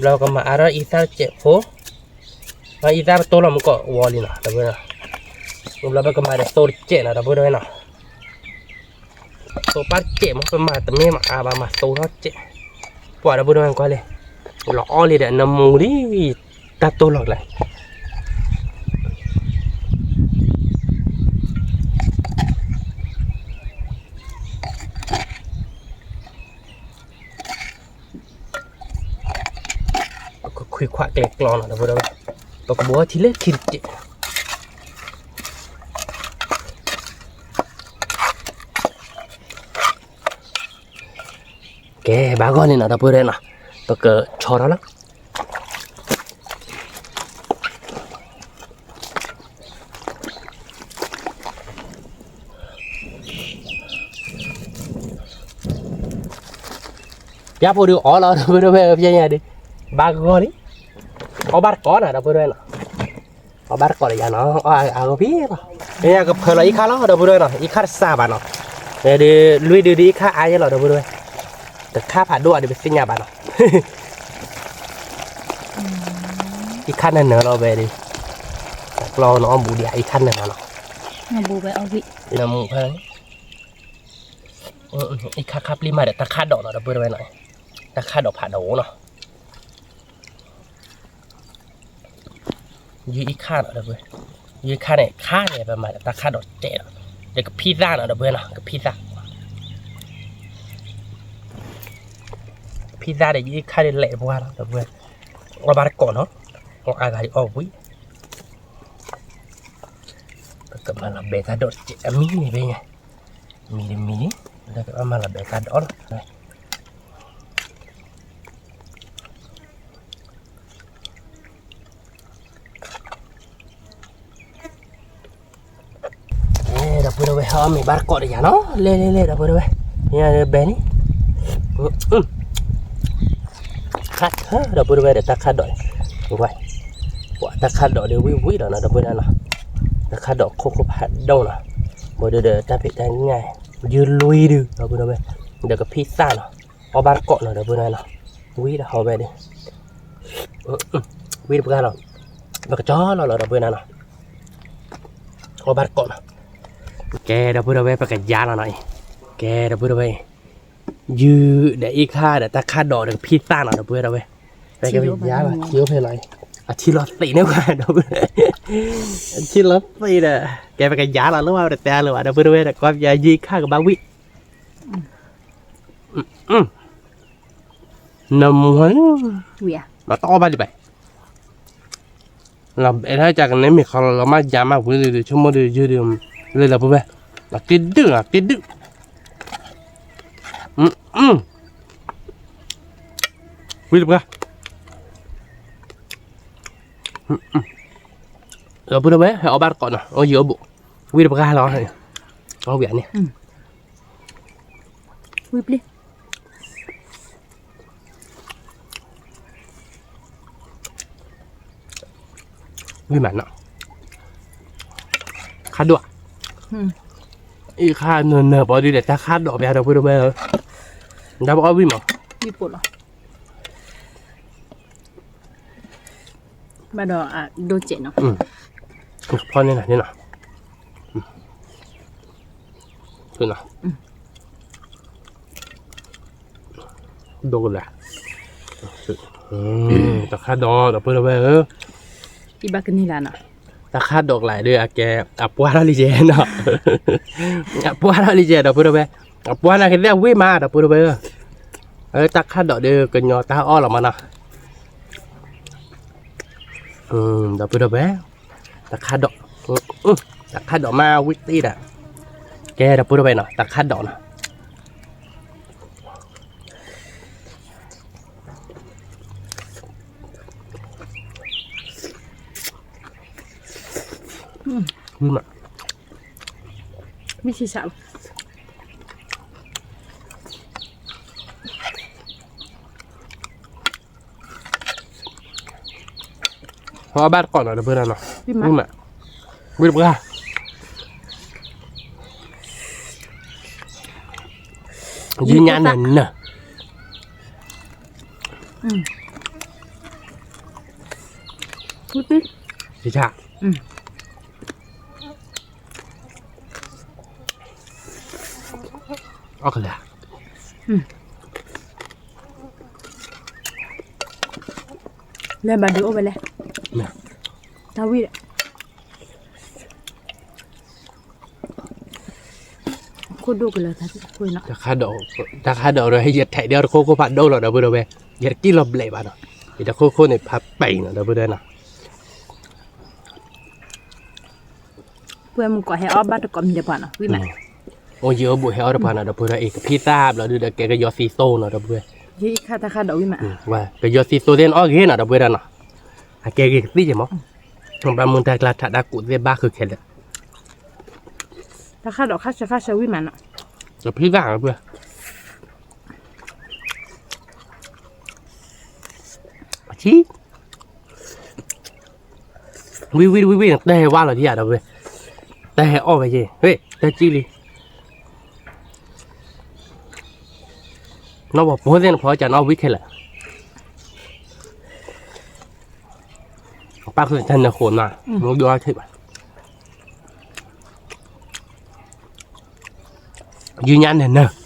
ဘျီကမၤအါထီၣ်အံသၣ်တစဲးဖိ, အံသၣ်ပတိၢ်လီၤမူကီးဝီလံနီၤ ဒီပုၢ်ဒီဝဲၢ်နီၤ, ဘျီပကမၤဒီးသိတစဲးနီၤ ဒီပုၢ်ဒီဝဲၢ်နီၤ သိပၢ်တစဲးမး ပမၤတမ့ၢ်မၤအါဘၣ် မၤသိထီၣ်စဲး, ပှၤဒီပုၢ်ဒီဝဲၢ်ကွၢ်လံ, လီၤအီၣ်လံဒီးနၢမူလံ, တၢ်တိၢ်လီၤကျဲ ပကခွံခွးကျဲကျီနီၤ ဒီပုၢ်ဒီဝဲၢ်, ပကဘိးထံလၢခံတစဲး, ကဲ ဘၣ်ဂီၢ်န့ၣ်နီၤ ဒီပုၢ်ဒီဝဲၢ်နီၤ, ပကဆီထီၣ်လီၤ ပျၢ်ဖိဒုးအီၣ်လီၤ ဒီပုၢ်ဒီဝဲၢ် ပျဲညါဒုး, ဘၣ်ဂီၢ်လံ, အီၣ်ဘၣ်တကိးနီၤ ဒီပုၢ်ဒီဝဲၢ်နီၤ, အီၣ်ဘၣ်တကိးဒီးယၤနီၤ, အီၣ်အါဂီၢ်ဖံလီၤ, ပျဲညါကဖၢလီၤအံခါလီၤ ဒီပုၢ်ဒီဝဲၢ်နီၤ, အံခါတစၢ်ဘၣ်နီၤ, ဒီးလွံၢ်ဒုးဒုးအံခါအါယဲလီၤ ဒီပုၢ်ဒီဝဲၢ်, တခါဖးဒိၣ်အါဒီးပသ့ၣ်ညါဘၣ်နီၤ အံခါနၢၤနၢၤလီၤဝဲဒၣ်, တၢ်ကျီၢ်နအီၣ်ဘူးဒံး အံခါနၢၤနၢၤလီၤ, နမူဖဲ, အံခါခါပျံၤမးဒီးတၢ်ခၣ်ဒိးနီၤ ဒီပုၢ်ဒီဝဲၢ်နီၤ, တၢ်ခၣ်ဒိးဖးဒိၣ်နီၤ ယုၢ်အံခါနီၤ ဒီပုၢ်, ယုၢ်အံခါန့ၣ် ခါန့ၣ် ပမၤတၢ်ခၣ်ဒိးစဲးနီၤ, ဒီးကဖံသၣ်နီၤ ဒီပုၢ်ဝဲၢ်နီၤ, ကဖံသၣ်, ကဖံသၣ်ဒီးယုၢ်အံခါန့ၣ်လဲၤပှၤနီၤ ဒီပုၢ်ဝဲၢ်, အီၣ်ဘၣ်တကိးနီၤ, အီၣ်အါဂၤဒီးအီၣ်ဝံၤ, ပကမၤလီၤဘဲတၢ်ဒိးစဲးအမံၤန့ၣ်ဖဲညါ, မံၤတမံၤ, လၢကမၤလီၤဘဲတၢ်ဒိးနီၤ ဒီပုၢ်ဒီဝဲၢ် ဟဲအီၣ်မ့ၤဘၣ်တကိးဒီးယၤနီၤ, လဲၤလဲၤလဲၤ ဒီပုၢ်ဒီဝဲၢ်, ဘဲန့ၣ်, ခါထၢ ဒီပုၢ်ဒီဝဲၢ် ဒီးတၢ်ခၣ်ဒိး, ဝဲ, ပှၤတၢ်ခၣ်ဒိးဒီးဝံၣ်ဝံၣ်ဒီးနီၤ ဒီပုၢ်ဒီဝဲၢ်နီၤ, တၢ်ခၣ်ဒိးခိၣ်ခိၣ်ဖးဒိၣ်နီၤ, ဘၣ်ဒီးဒီးတၢ်ဖံးတၢ်ညၣ်, ယုၢ်လွံၢ်ဒုး ဒီပုၢ်ဒီဝဲၢ်, ဒီးကဖံသၣ်နီၤ, အီၣ်ဘၣ်တကိးနီၤ ဒီပုၢ်ဒီဝဲၢ်နီၤ, ဝံၣ်ဒီးဟီဝဲဒီး ဝံၣ်တပှၢ်လီၤ, ပကကၠီလီၤလီၤ ဒီပုၢ်ဝဲၢ်နီၤ, အီၣ်ဘၣ်တကိးနီၤ, ကဲဒီပုၢ်ဒီဝဲၢ် ပကယါလီၤနီၤအံၤ, ကဲဒီပုၢ်ဒီဝဲၢ်အံၤ, ယုၢ်ဒီးအ့ၣ်ခါဒီးတၢ်ခၣ်ဒိးဒီးကဖံသၣ်နီၤ ဒီပုၢ်ဒီဝဲၢ်, ပကယါလီၤ ထံအိၣ်ဖဲလီၤအံၤ, အထံလီၤသ့းန့ၣ်ဝဲဒီပုၢ်, အထံလီၤသ့းဒီး, ကဲပကယါလီၤလၢဝဲ ပတတဲလၢၤဘၣ် ဒီပုၢ်ဒီဝဲၢ် ဒီးကီၢ်ပယါယုၢ်အ့ၣ်ခါကဘၣ်ဝံၣ် နမ့ၢ် မၤတအီၣ်ဘၣ်ဒံးဘၣ်, လီၤအဲၣ်ဒၣ်ကန့ၣ်မ့ၢ်ခီလီၤ လီၤမၢ်ယါမးဝံၤဒီး ဆိကမိၣ်ဒီးယုၢ်ဒီး, လၢလီၤပုၢ်ဝဲၢ်, အက့ဒုၣ်လီၤ အက့ဒုၣ်, ဝံၣ်တပှၢ်, လီၤပုၢ်ဒီဝဲၢ် ဟဲအီၣ်ဘၣ်တကိးနီၤ အီၣ်ယံၤအီၣ်ဘူး, ဝံၣ်တပှၢ်လီၤ, အီၣ်ဝံၤန့ၣ် ဝံၣ်ပျ့ၤ, ဝံၣ်မးနီၤ, ခါဒိၣ်, အ့ၣ်ခါနၢၤနၢၤပီၤဒုးဒီး တၢ်ခါဒိၣ်ပျါဒီပုၢ်ဒီဝဲၢ်ဧၢ, ဒီးပအီၣ်ဝံၣ်မး, ဝံၣ်ပိာ်လီၤ, ဘၣ်ဒီးအဒိၣ်စဲးနီၤ, ဖီန့ၣ်နီၤ, ဒိၣ်ကလဲၣ်, တၢ်ခါဒိၣ်ဒီပုၢ်ဒီဝဲၢ်ဧၢ, အံၤဘၣ်ကန့ၢ်လၢနီၤ, တၢ်ခါဒိၣ်ကလဲၣ်ဒီး အကဲ အပှၢ်ထီၣ်လံယဲနီၤ, အပှၢ်ထီၣ်လံယဲဒီပုၢ်ဒီဝဲၢ်, အပှၢ်နာ်က့သ့ၣ်အဝံၣ်မးဒီပုၢ်ဒီဝဲၢ်ဧၢ, အတၢ်ခါဒိၣ်ဒီးကညီတၢ်အီၣ်လီၤမးနီၤ, ဒီပုၢ်ဒီဝဲၢ်, တၢ်ခါဒိၣ်, တၢ်ခါဒိၣ်မးဝံၣ်တ့ၢ်ဒီး, ကဲဒီပုၢ်ဒီဝဲၢ်နီၤ တၢ်ခါဒိၣ်နီၤ, ဝံၣ်မး, ဝံၣ်ဆံးဆးလီၤ. အီၣ်ဘၣ်တကိးနီၤ ဒီပုၢ်ဒီဝဲၢ်နီၤ, ဝံၣ်မး, ဝံၣ်တပှၢ်, ယုၢ်ညါနၢၤနၢၤ, ဝံၣ်ပျ့ၤ, အီၣ်ကလဲၣ်, လဲၤဘၣ်ဒုးအိၣ်ဝဲလဲၣ်, တၢ်ဝံၣ်ဒီး ခိၣ်ဒိၣ်ကလၢာ်တၢ်ခိၣ်နီၤ, တၢ်ခါဒိၣ်ဒီး ယထဲးဒီးတခိၣ်ခိၣ်ဖးဒိၣ်လီၤ ဒီပုၢ်ဒီဝဲၢ်, ယတကံၢ်လီၤဘျဲးဘၣ်နီၤ, ယတခိၣ်ခိၣ်န့ၣ်ဖးပဲၤနီၤ ဒီပုၢ်ဒီဝဲၢ်နီၤ. ပှဲၤမုၢ်ကီးဟဲအီၣ်ဘၣ်တကိးမံၤဒီးပှၤနီၤ ဝံၣ်မး, အိၣ်ယံၤအိၣ်ဘူးဟဲအီၣ်ဒီးပှၤနီၤ ဒီပုၢ်ဒီဝဲၢ်အံၤ ကဖံသၣ်ဘျီဒုဒီးကဲကယီသံသိနီၤ ဒီပုၢ်ဝဲၢ်, ယံၤခါတၢ်ခါဒိၣ်ဝံၣ်မး, ကယီသံသိသ့ၣ်န့ၣ်အီၣ်ဂ့ၤနီၤ ဒီပုၢ်ဝဲၢ်နီၤ, အကဲဂ့ၤကသံၣ်က့ၤမး, ဘၣ်မူတၢ်ကျါထးတၢ်ကူးသ့ၣ်ဘၣ်ဃုခဲလၢာ်, တၢ်ခါဒိၣ်ခါဆၢခါဆၢဝံၣ်မးနီၤ, ကဖံသၣ် အဆံ, ဝံၣ်ဝံၣ်ဝံၣ်ဝံၣ်န့ၣ် တၢ်ဟဲဝါလီၤဒံးဧါ ဒီပုၢ်ဝဲၢ်, တၢ်ဟဲအီၣ်ဝဲက့ၤ ဝ့ၢ် တၢ်ကံၣ်လံ, နီၢ်ပှၤဖိသ့ၣ်န့ၣ် ဖီကၢ်နီၣ်ဝံၣ်ခဲလၢာ်, ပၣ်ဃုာ်တၢ်နၢၤဃိးနီၤ, မ့ၢ်ဒိၣ်ထီၣ်ထံၣ်ဘၣ် ယုၢ်ညါနၢၤနၢၤ,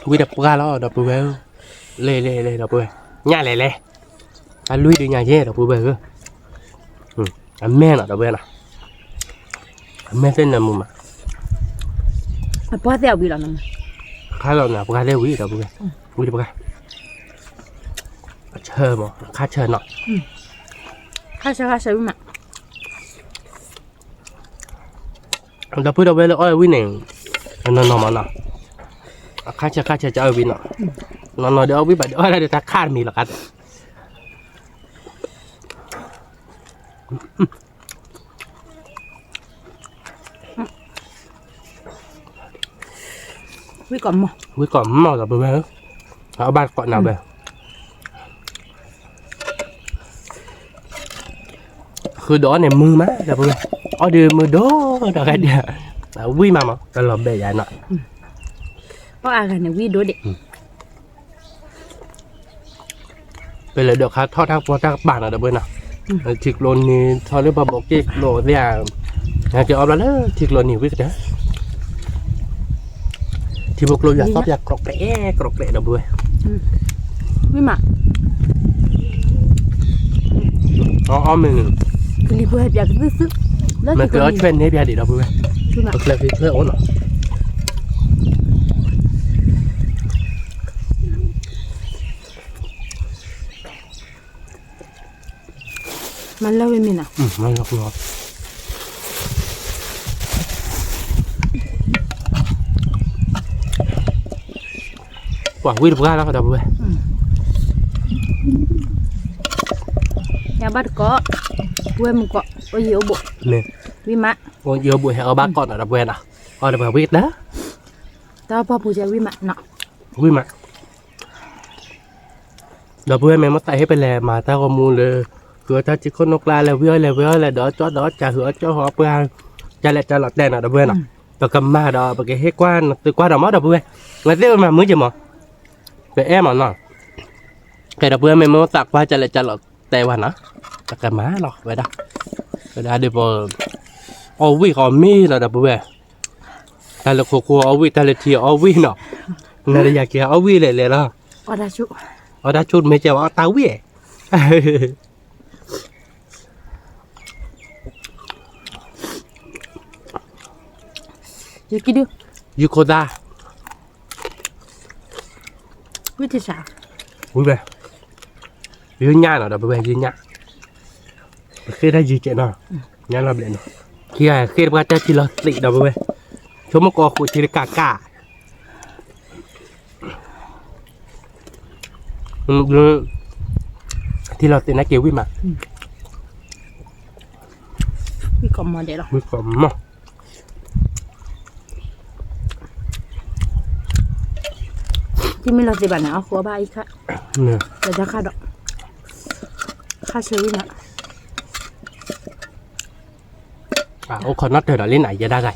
ဝံၣ်တပှၢ်လီၤ ဒီပုၢ်ဝဲၢ်ဧၢ, လဲၤလဲၤလဲၤ ဒီပုၢ်ဝဲၢ်, ညၣ်လဲၤလဲၤ, အလွံၢ်ဒုးညၣ်ယဲ ဒီပုၢ်ဝဲၢ်ဧၢ, အမဲၢ်နီၤ ဒီပုၢ်ဝဲၢ်နီၤ, အမဲၢ်သ့ၣ်နၢမူမး, အပှၢ်သ့ၣ်အဝံၣ်လီၤ, ခါလီၤန့ၣ် အပှၢ်သ့ၣ်ဝံၣ် ဒီပုၢ်ဝဲၢ်, ဝံၣ်တပှၢ်, အဆၢမး ခါဆၢနီၤ, ခါဆၢခါဆၢဝံၣ်မး ဒီပုၢ်ဒီဝဲၢ်လၢအီၣ်ဝံၣ်န့ၣ်, နီၢ်နီၢ်မးနီၤ, အခါဆၢခါဆၢကအီၣ်ဝံၣ်နီၤ, နီၢ်နီၢ်ဒီးအီၣ်ဝံၣ်ဘၣ်ဒီးအီၣ်ဒၣ်ဒီးတၢ်ခါတမံၤလီၤကါဒီး, ဝံၣ်ကိးမီၢ် ဝံၣ်ကိးမီၢ်ဒီပုၢ်ဝဲၢ်ဧၢ, အဘၣ်ကိးနၤဝဲ ဃုာ်ဒီးအီၣ်န့ၣ်မုာ်မး ဒီပုၢ်ဝဲၢ်, အီၣ်ဒုးမုၢ်ဒိၣ်ဒီးဂၤဒံး, ဝံၣ်မးမး တလီၤဘဲယၤနီၤ, အီၣ်အါဂၤန့ၣ်ဝံၣ်ဒိၣ်ဒံး, ပလဲၤဒိးခါထီၣ်တၢ်ကပီၤတၢ်ကပၤနီၤ ဒီပုၢ်ဝဲၢ်နီၤ, ထံကျိနံၤထီၣ်လၢပှၤဘိးက့ၣ်ကျိသ့ၣ်ဧါ, ဟဲက့ၤအီၣ်ဘျီလၢထံကျိနံၤဝံၣ်ကတၢၢ် ထံဖိကျိယွၤသီၣ်ပၠးကြိးကျဲးကြိးကျဲး ဒီပုၢ်ဝဲၢ်, ဝံၣ်မး, အီၣ်မ့ၢ်န့ၣ်, ကလံၤဖိဟဲပၠးကသုသု, မ့ၢ်က့ၤအီၣ်ဆွဲန့ၢ်ပၠးဒံး ဒီပုၢ်ဝဲၢ်, ပကျဲၤက့ၤဆွဲအိၣ်နီၤ မၤလၢဝဲမ့ၢ်နီၤ, ပှၤဝံၣ်တပှၢ်လီၤ ဒီပုၢ်ဝဲၢ်, ညါဘၣ်တကိး, ဝဲမုၢ်ကိး အိၣ်ယံၤအိၣ်ဘူး, ဝံၣ်မး, အိၣ်ယံၤအိၣ်ဘူး ဟဲအီၣ်ဘၣ်ကိးနီၤ ဒီပုၢ်ဝဲၢ်နီၤ, အီၣ်ဒီးပှၤဝံၣ်တၢ်, တၢ်ပှၤပူၤကဲဝံၣ်မးနီၤ, ဝံၣ်မး ဒီပုၢ်ဝဲၢ်မ့ၢ်မ့ၢ်သးဟ့ၣ်ပလဲၤမၤတၢ်ဂီၤမူလၢ ဃုအီၣ်တၢ်ထံခိၣ်နိၣ်ကျါလဲၤဝံၣ်အီၣ်လဲၤဝံၣ်အီၣ်လဲၤဒီးအီၣ်ကၠီဒီးအီၣ်ကၠီ ဃုအီၣ်ကၠီဃီပှၢ် ကၢ်လဲၣ်ကၢ်လီၤတဲာ်နီၤ ဒီပုၢ်ဝဲၢ်နီၤ, ပကမၤဒီးပကဟ့ၣ်ကွၢ်သုကွၢ်ဒီးမး ဒီပုၢ်ဝဲၢ်, လၢသ့ၣ်ပမၤမုာ်က့ၤမး, ပအဲၣ်မးနီၤ, ကဲဒီပုၢ်ဝဲၢ်မ့ၢ်မ့ၢ်သးကွၢ်ကၢ်လဲၣ်ကၢ်လီၤတဲာ်ဝဲနီၤ, ပကမၤလီၤဝဲဒၣ်, ဝဲဒၣ်ဒီးပ အီၣ်ဝံၣ်ဃီမ့ၢ်လီၤ ဒီပုၢ်ဝဲၢ် တၢ်လၢခိခိၣ်အီၣ်ဝံၣ် တၢ်လၢထံအီၣ်ဝံၣ်နီၤ, နၤဒီးယၤက့ၤအီၣ်ဝံၣ်လဲၤလဲၤလီၤ, အီၣ်တၢ်ဆူၣ်မ့ၢ်ကဲဝဲအီၣ်တၢ်ဝံၣ်, ယုၢ်ခိၣ်သၣ်, ဝံၣ်, ယုၢ်ညၣ်နီၤ ဒီပုၢ်ဝဲၢ် ယုၢ်ညၣ်, ပဃ့တၢ်ယုၢ်ကဲးနီၤ, ညၣ်လီၤဘျဲးနီၤ, ခံဂၤဃ့တပှၢ်တၢ်ထံလီၤသံး ဒီပုၢ်ဝဲၢ်, ဆိကမိၣ်ကိးဃိးထံတကးကး ထံလီၤသံးန့ၣ်က့ၤဝံၣ်မး, ဝံၣ်ကိးမးဒဲးလီၤ, ဝံၣ်ကိးမး, ထံမ့ၢ်လီၤသံးဘၣ်န့ၣ် အီၣ်ဃိဘၣ်အံၤခါ, တၢ်ခါဒီး, ခါဆၢဝံၣ်မး အိၣ်ခိးနီၣ်တၢၤဒီးလံနၤ ယဲဒၣ်ဂၤ,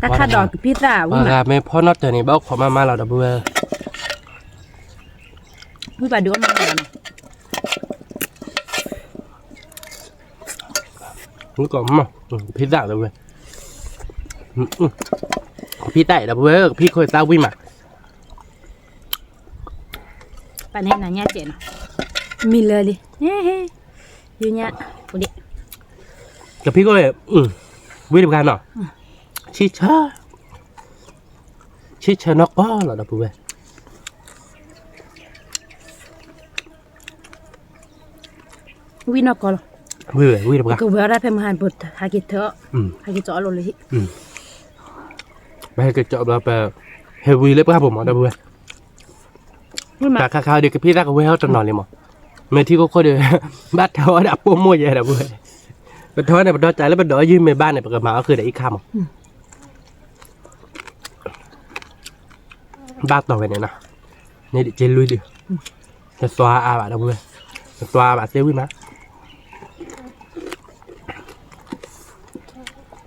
တၢ်ခါဒီးကဖံသၣ်ဝံၣ်မး, ပှၤဂၤမ့ၢ်ဖီၣ်နီၣ်တၢၤန့ၣ် ဘၣ်အိၣ်ခိးမးမးလီၤ ဒီပုၢ်ဝဲၢ်, ဝံၣ်ပာ်ဒုးအီၣ်နီၣ်တၢၤနီၤ, ဝံၣ်ကိးမး, ကဖံသၣ် ဒီပုၢ်ဝဲၢ်, ကဖံသၣ်အံၤ ဒီပုၢ်ဝဲၢ် ကဖံခိၣ်သၣ်ဝံၣ်မး ပှၤန့ၣ်နၤညါစဲးနီၤ, မံလၢလံ, ယညါ, ကဖံခိၣ်, ဝံၣ်တပှၢ်နီၤ, ဆံဆၢ, ဆံဆၢနီၢ်ကီၢ်လီၤ ဒီပုၢ်ဝဲၢ်, ဝံၣ်နီၢ်ကီၢ်လီၤ, ဝံၣ်ဝဲ ဝံၣ်တပှၢ်, ကဝဲၤအီၣ်ဒၣ်ဖဲမဟါ ဟးက့ၤထၢအီၣ်, ဟးက့ၤကၠီအီၣ်လိာ်လၢဟံၣ်, ပဟဲက့ၤကၠီဘျီပ, ဟဲဝံၤလၢပှၢ်ပူၤမး ဒီပုၢ်ဝဲၢ်, တၢ်ခါခါဒီးကဖံသၣ်ကဝဲၤအီၣ်တနီၤလံမး, မ့ၢ်ထံခိၣ်ခိၣ်ဒီး, ဘၣ်ထၢအီၣ်ဒၣ်ပိာ်မိၢ်ယဲ ဒီပုၢ်ဝဲၢ်, ပထီန့ၣ် ပဒီစးလၢပဒီယုၢ်မ့ၢ်ဘၣ်န့ၣ် ပကမၤအီၣ်ဃုာ်ဒီးအံၤခါမး ဘၣ်တီၢ်ဝဲန့ၣ်နီၤ, န့ၣ်ဒ်က့လွံၢ်ဒုး, နသွါအါဘၣ်ဒီပုၢ်ဝဲၢ်, နသွါအါဘၣ်သ့ဝံၣ်မး,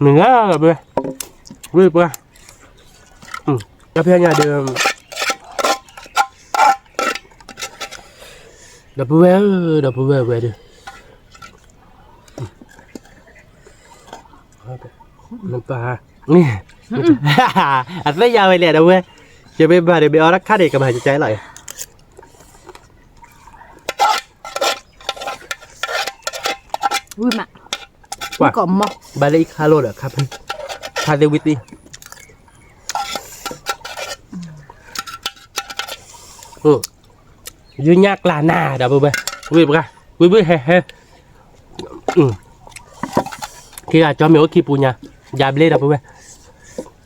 မ့ၢ်လၢဒီပုၢ်ဝဲၢ်, ဝံၣ်ပှၢ်, တၢ်ဖဲညါဒီး, ဒီပုၢ်ဝဲၢ်ဧၢ, ဒီပုၢ်ဝဲၢ်ဝဲဒီး နပၢ်, အသ့ၣ်ညါဝဲလဲၣ် ဒီပုၢ်ဝဲၢ်, ယမ့ၢ်ဘၣ်ဒီး မ့ၢ်အီၣ်တၢ်ခါန့ၣ် ကမၤကကဲလီၤ, ဝံၣ်မး, ဝံၣ်ကိးမး, ဘၣ်လၢအံၤခါလိာ်ဒီး ခါဖဲ, ခါသ့ဝံၣ်သ့ ယုၢ်ညၣ်ကျါနၤ ဒီပုၢ်ဝဲၢ်, ဝံၣ်ပှၢ်, ဝံၣ်ဝံၣ်ဟဲဟဲ, ခံဂၤကၠီမ့ၢ်အိၣ်ခံပူၤညါ, ယၤဘျ့ဒီပုၢ်ဝဲၢ်,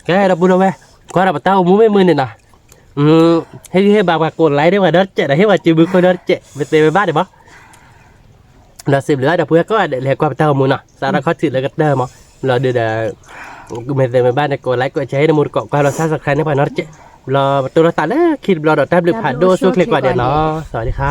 ကဲဒီပုၢ်ဝဲၢ်, ကွၢ်ဒီးပတၢ်အိၣ်မူမ့ၢ်မုာ်န့ၣ်နီၤ, ဟ့ၣ်ဂံၢ်ဟ့ၣ်ဘါပှၤကိးlikeဒီးပှၤဒီတစဲးဒီး ဟ့ၣ်ပှၤစုဘုခိၣ်ဒီတစဲး မ့ၢ်သ့မ့ၢ်ဘၣ်ဒံးဘၣ် ဒီးစံးဘျုးဘၣ်ဒီပုၢ်ဝဲၢ်ကိးဂၤဒဲး လဲၤကွၢ်ပတၢ်အိၣ်မူနီၤ, စးထီၣ်ခီၣ်ထံးလၢကတၢၢ်မး, လီၤဒုးဒီး, မ့ၢ်သ့မ့ၢ်ဘၣ်န့ၣ် ကိးlike ကိးshare ဟ့ၣ်တမူတကိး ကွၢ်လီၤ subscribe န့ၢ်ပှၤနီတစဲး, ဘျီပတိၢ်လိာ်သးလၢခံတဘျီဒီး တၢ်ဘျုးဖးဒိၣ်ဆိၣ်ချ့ကွၢ်ဒဲးနီၤ, စဝၤဒံခါ.